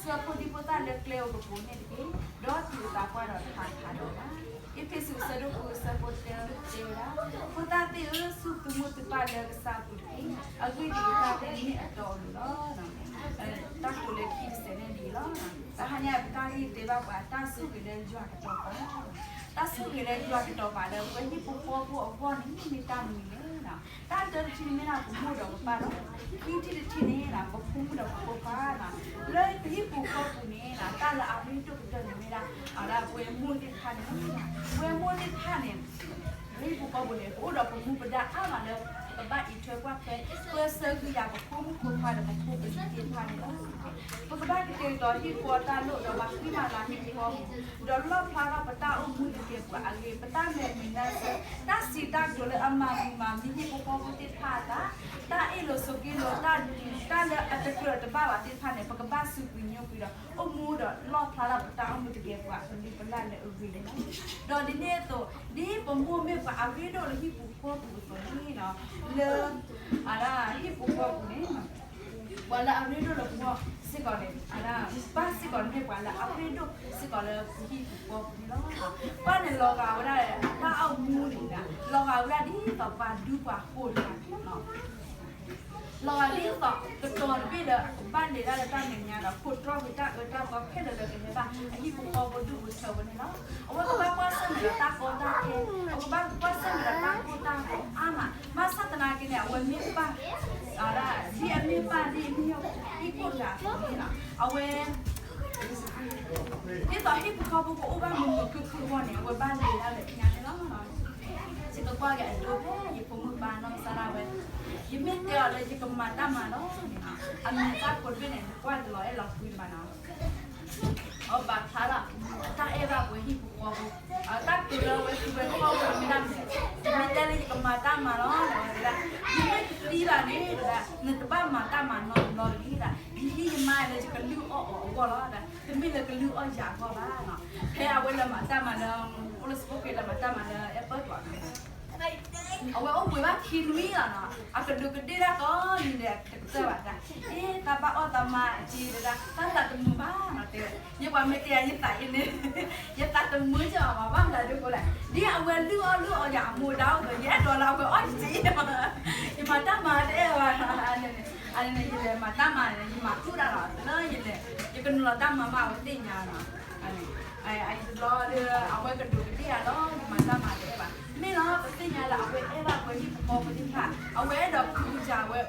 ဆှၢဖိဒံဖိသၣ်လၢကျဲဧိၤကပူၤန့ၣ်တက့ၢ်, ဒီးတူၢ်အသးပှၢ်ဒီးတဟးဖးဒီးအီၤဘၣ်. အ့းဖ့းစူး အဆၢဒိၣ်ဃု အဆၢဖိတၢ တဲဝဲဒၣ်, ဖိသၣ်သ့ၣ်ဧၢ, စူၢ်သုမုၢ်သုပၢ်လၢကစၢ်အပူၤတက့ၢ်. အဂ့ၢ်ဒ်အံၤ, တၢ်သ့ၣ်မ့ၢ်အတီအလိၤလီၤ. တၢ်ကတိၤလၢခံတစဲးန့ၣ်ဒ်အံၤလီၤ. တဟါညါပတၢ်ဂ့ၢ်တဲဘၣ်ပှၤ တၢ်ဆိၣ်ဂ့ၤလၢယွၤကတီၤပာ်, တၢ်ဆိၣ်ဂ့ၤလၢယွၤကတီၤပာ်လၢပဟံၣ်ဖိဃီဖိအဂီၢ်န့ၣ် မ့ၢ်တၢ်မနုၤလဲၣ်. တၢ်တၢတထံၣ်န့ၣ်မ့ၢ်ဒၣ်ပမိၢ်ဒီးပပၢ်လီၤ. ခံထံၣ်တထံၣ်န့ၣ် ပဖိမုၣ်ဒီးပဖိခွါလီၤ. လၢပဟံၣ်ပူၤဃီပူၤန့ၣ် တၢ်လၢအရ့ဒိၣ်ကတၢၢ်န့ၣ်မ့ၢ်ဒၣ် အဝဲမိၢ်သ့ၣ်တဖၣ်န့ၣ်လီၤ. ဝဲမိၢ်သ့ၣ်တဖၣ်န့ၣ် ပဟံၣ်ပူၤဃီပူၤန့ၣ် ပအိၣ်ဒီးပမူပဒါအါမးလၢ ပကဘၣ်အံးထွဲကွၢ်ထွဲ ပၢဆှၢကွံာ်ယၤ ပဖိမုၣ်ဖိခွါဒီးပဖိပလံၤသ့ၣ်တဖၣ်န့ၣ်လီၤ. ပကဘၣ်ကတဲာ်ကတီၤဟံၣ်ဃီတၢ်လိၣ်ဒီး ဘၣ်ဃံမၤလၤဟံၣ်ဃီပူၤ ဒီးလီၣ်ဖျါထီၣ်ပတၢ်အိၣ်မူတကဲပှၤအဂ့ၢ်, ပတၢ်မဲာ်မုာ်နၢ်ဆၢ, တၢ်စံးတၢ်ကတိၤလၢအမၤမုာ်မၤမံဟံၣ်ဖိဃီဖိသ့ၣ်တဖၣ်အသး, တၢ်အ့ၣ်လိာ်ဆိးက့လိာ်, တၢ်လၢအတကြၢးတဘၣ်ဘၣ်သ့ၣ်တဖၣ်န့ၣ် ပကဘၣ်စူးကွံာ်ညိကွံာ်ဒီး အိၣ်မူဒီးလီၣ်ဖျါထီၣ်ပတၢ်အိၣ်မူတကဲပှၤ ပလုၢ်ပလၢ်လၢအဂ့ၤန့ၣ်လီၤ. ဒီးဒ်န့ၣ်အသိး ဒ်ပမိၢ်မ့ၢ်ပှၤအရ့ဒိၣ်လၢဟံၣ်ပူၤဃီပူၤအသိးန့ၣ်လီၤ, လၢ အဝဲဒၣ် ဟံၣ်ပူၤဃီပူၤန့ၣ် ပှၤလၢအရ့ဒိၣ်လၢပဂီၢ်စ့ၢ်ကီးန့ၣ် အဝဲဒၣ် ပၢ်စ့ၢ်ကီးန့ၣ်မ့ၢ်ပှၤလၢအရ့ဒိၣ်စ့ၢ်ကီးလၢပဟံၣ်ပူၤဃီပူၤန့ၣ်လီၤ. ပၢ်န့ၣ်လီၤဂာ်ဝဲဒၣ် တၢ်အိၣ်မူန့ၣ် လီၤဂာ်ဝဲဒၣ်ဒ်သိးပှၤဒူပှၤဃိၤတဂၤန့ၣ်လီၤ. လီၤဂာ်ဒ်သိး ကတီၤတဘ့ၣ်ဒီး ကဘၣ်လဲၤတၢ်လၢတၢ်မဲာ်ညါဒီး ခိးတြီကွံာ်တၢ်အၢတၢ်သီခဲလၢာ်လၢကဟဲဘၣ် အဟံၣ်ဖိဃီဖိဒူၣ်ဖိထၢဖိန့ၣ်လီၤ. အဝဲကဘၣ်ကွၢ်ဆၢၣ်မဲာ်ဒီးတၢ်ကီတၢ်ခဲ, အဝဲကဘၣ်ကွၢ်ဆၢၣ်မဲာ်ဒီးတၢ်ကိၢ်တၢ်ဂီၤအါမး, ဘၣ်ဆၣ်သနာ်က့န့ၣ် အဝဲမ့ၢ်ပၢ် ဒ်အမ့ၢ်ပၢ်ဒ်အမ့ၢ်ဟံၣ်ဖိတဂၤအသိးန့ၣ်လီၤ. အဝဲ ဒ်သိးဟံၣ်ဖိဃီဖိကအိၣ်ဘၣ်မုာ်မုာ်ခုၣ်ခုၣ်အဂီၢ်န့ၣ် အဝဲဘၣ်လဲၤတၢ်လၢညါန့ၣ်လီၤ. ယကကွၢ်က့ၤအဒိဖဲယဖိမုၣ်ပၢ်နီၢ်ကစၢ်ဒၣ်ဝဲ, ယမ့ၢ်တဲအီၤလၢယကမၤတၢ်မၤလီၤန့ၣ်, အမဲာ်သၣ်ကိးတဘ့ၣ်န့ၣ် နကွၢ်တလီၤအဲၣ်လီၤကွံတဘၣ်နီၤ. အဘၣ်ဖျါလီၤ တၢ်အဲၣ်ဘၣ်ပှၤဟံၣ်ဖိဃီဖိ, တၢ်ကတိၤလၢအဝဲသူဝဲခီၣ်ဝဲမ့ၢ်ဒၣ်မနုၤလဲၣ်, ယမ့ၢ်တဲလၢယကမၤတၢ်မၤလီၤ တဲဝဲဒၣ်, ယမ့ၢ်တသံဘၣ်န့ၣ် တဲဝဲဒၣ် နတဘၣ်မၤတၢ်မၤနီတဘျီတဂ့ၤဒၣ်, ယဟံၣ်ယမါလၢယကလုၢ်အီၣ်အီၤအဂီၢ်လီၤ, တမ့ၢ်လၢကလုၢ်အီၣ်ယၤအဂီၢ်ဘၣ်နီၤ. ဖဲအဝဲလၢမၤတၢ်မၤလၢ အိၣ်လၢစပိၢ်က့ၤလၢမၤတၢ်မၤလၢ airport တဂၤန့ၣ် အဝဲအိၣ်ဘှံးဘၣ်ခံနွံလီၤနီၤ, အကဒူးကဒ့ၣ်တၢ်ကိးနံၤဒဲးတကတၢၢ်ဘၣ်ဒၣ်, အ့ တၢ်ဘၣ်အီၣ်တၢ်မၤအက့ၤဒၣ် တၢ်သးတမုာ်ဘၣ်နီၤ, တဲ ယပှၤမ့ၢ်တဲယသးအံၤန့ၣ် ယသးတမုာ်ကီးဘၣ် ဘၣ်မနုၤဒ်လဲၣ်, ဒ်အဝဲလုၢ်အီၣ်လုၢ်အီယၤအမူဒါအသိး ယအဲၣ်ဒိးလၢအဝဲအီၣ်ယၤ, ယမၤတၢ်မၤတအဲၣ်ဘၣ်, အန့ၣ် ယလဲၤမၤတၢ်မၤန့ၣ် ယမၤထူၣ်ဒၣ်လီၤ, လၢယလဲၤ ယကနုာ်လီၤတၢ်မၤမး အဝဲသ့ၣ်ညါနီၤ. အတဘျီဒီး အဝဲကဒူးကဒ့ၣ်ယၤလီၤ, ယမၤတၢ်မၤတအဲၣ်ဘၣ်, မ့ၢ်လီၤ ပသ့ၣ်ညါလၢအဝဲအဲၣ်ဘၣ်ပှၤဟံၣ်ဖိဃီဖိသ့ၣ်တဖၣ်, အဝဲအဲၣ်ဒိးဃုကစၢ်ဝဲ,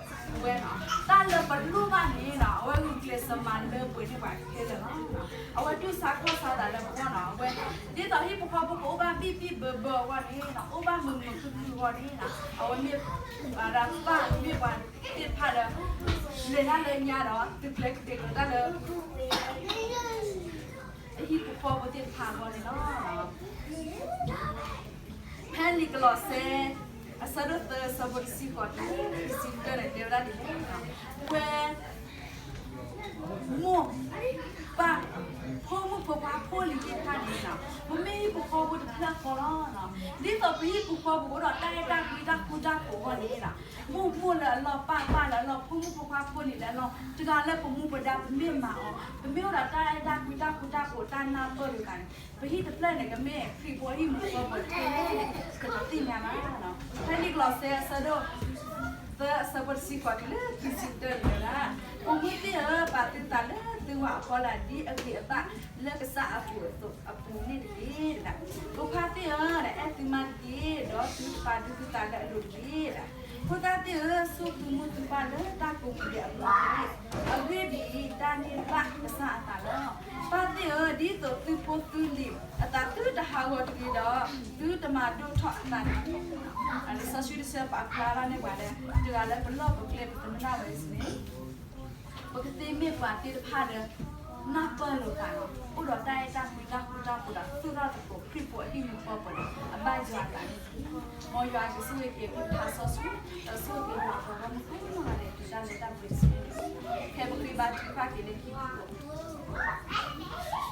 ဝဲနီၤ, တၢ်လၢပလိၣ်ဘၣ်န့ၣ်နီၤ အဝဲဂုာ်ကျဲးစၢးမၤလၢပှဲၤန့ၢ်ပှၤခဲလၢာ်လီၤ. အဝဲတူၢ်ဆါခီၣ်ဆါသးလၢပဂီၢ်နီၤ, အဝဲ ဒ်သိးဟံၣ်ဖိဃီဖိကအိၣ်ဘၣ်ဘံၣ်ဘံၣ်ဘၢဘၢအဂီၢ်န့ၣ်နီၤ, အိၣ်ဘၣ်မုာ်မုာ်ခုၣ်ခုၣ်အဂီၢ်န့ၣ်နီၤ, အဝဲမ့ၢ် အဝဲဒၣ်ပၢ်မ့ၢ်ပှၤသ့ၣ်တဖၣ်လၢ လဲၤတၢ်လၢညါဒီး သုးကျဲၤကတဲာ်ကတီၤတၢ်လၢ အဟံၣ်ဖိဃီဖိသ့ၣ်တဖၣ်အဂီၢ်န့ၣ်လီၤ. ဖဲလံာ်ကလီးစဲ အဆၢဒိၣ်သၢ အဆၢဖိတဆံဃိးတုၤခံဆံတၢန့ၣ် တဲဝဲဒၣ်ဒ်လဲၣ်, ပဝဲ မိၢ် ပၢ် ဖိမုၣ်ဖိခွါဖိလံၤသ့ၣ်တဖၣ်န့ၣ်လီၤ, ပမ့ၢ်ဟံၣ်ဖိဃီဖိတဖျၢၣ်ဃီလီၤ. ဒ်သိးပဟံၣ်ဖိဃီဖိကအိၣ်ဒီးတၢ်အဲၣ်တၢ်ကွံတၢ်ဃူတၢ်ဖိးအဂီၢ်န့ၣ်လီၤ, မိၢ်မိၢ်လၢအလီၢ် ပၢ်ပၢ်လၢအလီၢ် ဖိမုၣ်ဖိခွါဖိလံၤလၢအလီၢ် တဂၤလၢပမူပဒါပမ့ၢ်မၤအီၤ ပမ့ၢ်အိၣ်ဒီးတၢ်အဲၣ်တၢ်ကွံတၢ်ဃူတၢ်ဖိးတၢ်နၢ်ပၢၢ်လိာ်သးန့ၣ် ပဟံၣ်တဖျၢၣ်န့ၣ် ကမ့ၢ်ခရံာ်ဖိဟံၣ်မူဃီဖိထဲလဲၣ်န့ၣ် ပတသ့ၣ်ညါဘၣ်. ဖဲလံာ်ကလီးစဲအဆၢဒိၣ်သၢ အဆၢဖိတဆံဃိးတုၤလၢခံဆံတၢန့ၣ်ဝဲဒၣ်, ပိာ်မုၣ်သ့ၣ်ဧၢ, ပာ်သုသးလၢသုဝၤအဖီလာ် ဒ်အဂ့ၤအဘၣ်လၢကစၢ်အပူၤအသိးအပူၤန့ၣ်တက့ၢ်. ဖိခွါသ့ၣ်ဧၢ, အဲၣ်သုမါတက့ၢ်, ဒီးသုတပာ်ဒူသုသးလၢအလိၤတဂ့ၤ. ဖိသၣ်သ့ၣ်ဧၢ, ဆိၣ်သုမိၢ်သုပၢ်လၢတၢ်ကိးပူၤဒဲးအပူၤတက့ၢ်. အဂ့ၢ်ဒ်အံၤ, တၢ်န့ၢ်ဘၣ်ကစၢ်အသးလီၤ. ပၢ်သ့ၣ်ဧၢ, ဒ်သိးသုဖိသုလံၤအသးသုတဟးဂီၤတဂ့ၤဒီး, သုတမၤဒိၣ်ထီၣ်အသးန့ၣ်လီၤ. လံာ်စီဆှံတဆၢပာ်ဖျါဘၣ်န့ၢ်ပှၤလၢ တဂၤလၢပလီၢ်ပကျဲပသနၢၣ်ဝဲစ့ၢ်န့ၣ် ပကသ့မ့ၢ်ပှၤသ့ၣ်တဖၣ်ဒီး နၢ်ပၢၢ်လိာ်သးလီၤ. အိၣ်ဒီးတၢ်အဲၣ်တၢ်ကွံတၢ်ဃူတၢ်ဖိးဒီး သူၣ်ထီၣ်သကိးခရံာ်ဖိအဟံၣ်မူကီၢ်ဖိဒီး အဘၣ်ယွၤအသးန့ၣ်တက့ၢ်. မ်ယွၤကဆိၣ်ဂ့ၤက့ၤသုတၢ်စီဆှံ, ဒီးဆိၣ်ဂ့ၤက့ၤယွၤအပှၤဂီၢ်မုၢ်ကိးနီၢ်ဂၤဒဲး တုၤတၢ်လၢတၢ်ပှဲၤစ့ၢ်န့ၣ်, ဖဲပဃ့ဘါထုကဖၣ်က့ၤလၢခံ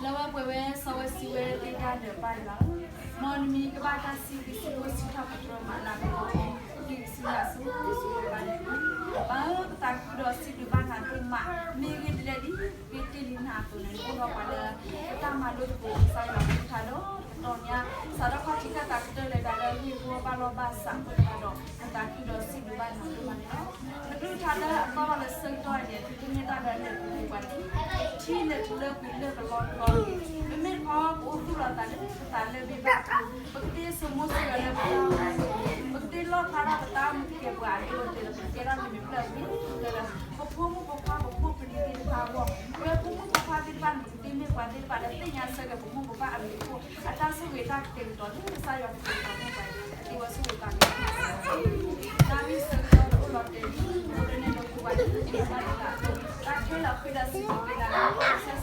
လၢဝဲပှဲၤဝဲစီဝဲစံးဝဲသ့ၣ်တၢ်ဒီးပၢ်ယွၤဧၢ, မ်နမံၤကဘၣ်တၢ်စံးဘျုးစံးဖှိၣ်စံးထီၣ်ပတြၢၤမးနၤလၢ ပကသံကစံးဆူၣ်ဆူၣ်ဝဲဘၣ်န့ၣ်, ပၢ်ဧၢ, ပသးခုဒီးစံးဘျုးဘၣ်နၤဒိၣ်မး, မ့ၢ်ဂ့ၢ်ဒ်လဲၣ်ဒ် က့ၤတ့ၢ်လံနၤအသိးန့ၣ် နအိၣ်ဒီးပှၤလၢ ပတၢ်မၤလိသကိးကစၢ်ယွၤကလုၢ်ကထါဒီးတကတီၢ်ညါ, စးထီၣ်ခီၣ်ထံးခၢၣ်သးကတၢၢ်လၢဒၣ်လၢဂ့ၢ်ဂီၢ်ဘၣ်လီၢ်ဘၣ်စးအဃိသတးဒီး ပသးခုဒီးစံးဘျုးဘၣ်နၤဒိၣ်မးန့ၣ်လီၤ. နကလုၢ်ကထါလၢအသီၣ်လီၤလၢဆၢကတီၢ်အံၤန့ၣ် သုတမ့ၢ်တၢ်လၢအလဲၤပူၤပှၤတထံၣ်, ထံၣ်လၢထံလၢကွံာ်လၢကလီကလီတဂ့ၤ. မ့မ့ၢ်တခီ ပအိၣ်သူၣ်လီၤသးလၢပသးလၢဘ့ၣ်ဘၣ်အပူၤ, ပကသ့စိာ်မိၣ်စိာ်ဂဲၤလၢပတၢ်အိၣ်မူ, ပကသ့လီၣ်ဖျါထီၣ်ပတၢ်အိၣ်မူကဲပှၤအဒိအတဲာ်ဒီး ပကကဲထီၣ်လံာ်မဲာ်ဖျၢၣ်အဂ့ၤကတၢၢ်လၢ ပဖိမုၣ်ဖိခွါပဖိပလံၤသ့ၣ်တဖၣ်အဂီၢ်, ပဝဲဖိမုၣ်ဖိခွါသ့ၣ်တဖၣ်န့ၣ် ပကသ့မ့ၢ်ပှၤသ့ၣ်တဖၣ်လၢသ့ၣ်ညါဆၢက့ၤပမိၢ်ပပၢ်အဘျုးအဖှိၣ် အတၢ်ဆိၣ်ဂ့ၤတၢ်ကတဲာ်ကတီၤလၢကစၢ်ယွၤကတဲာ်ကတီၤန့ၢ်ပှၤအံၤ အသ့ဝဲဆိၣ်ဂ့ၤပာ်ကဲ တၢ်ဂ့ၢ်ဆၢကတီၢ်တအိၣ်လီၤတဲာ်လံ, အိၣ်လၢန့ၣ်လၢပှၤလၢသ့ၣ်ညါဘၣ်လၢသးအသိး, တၢ်ခဲလၢာ်ဃ့ဒီးစံးဘျုးက့ၤနၤလၢ ကစၢ်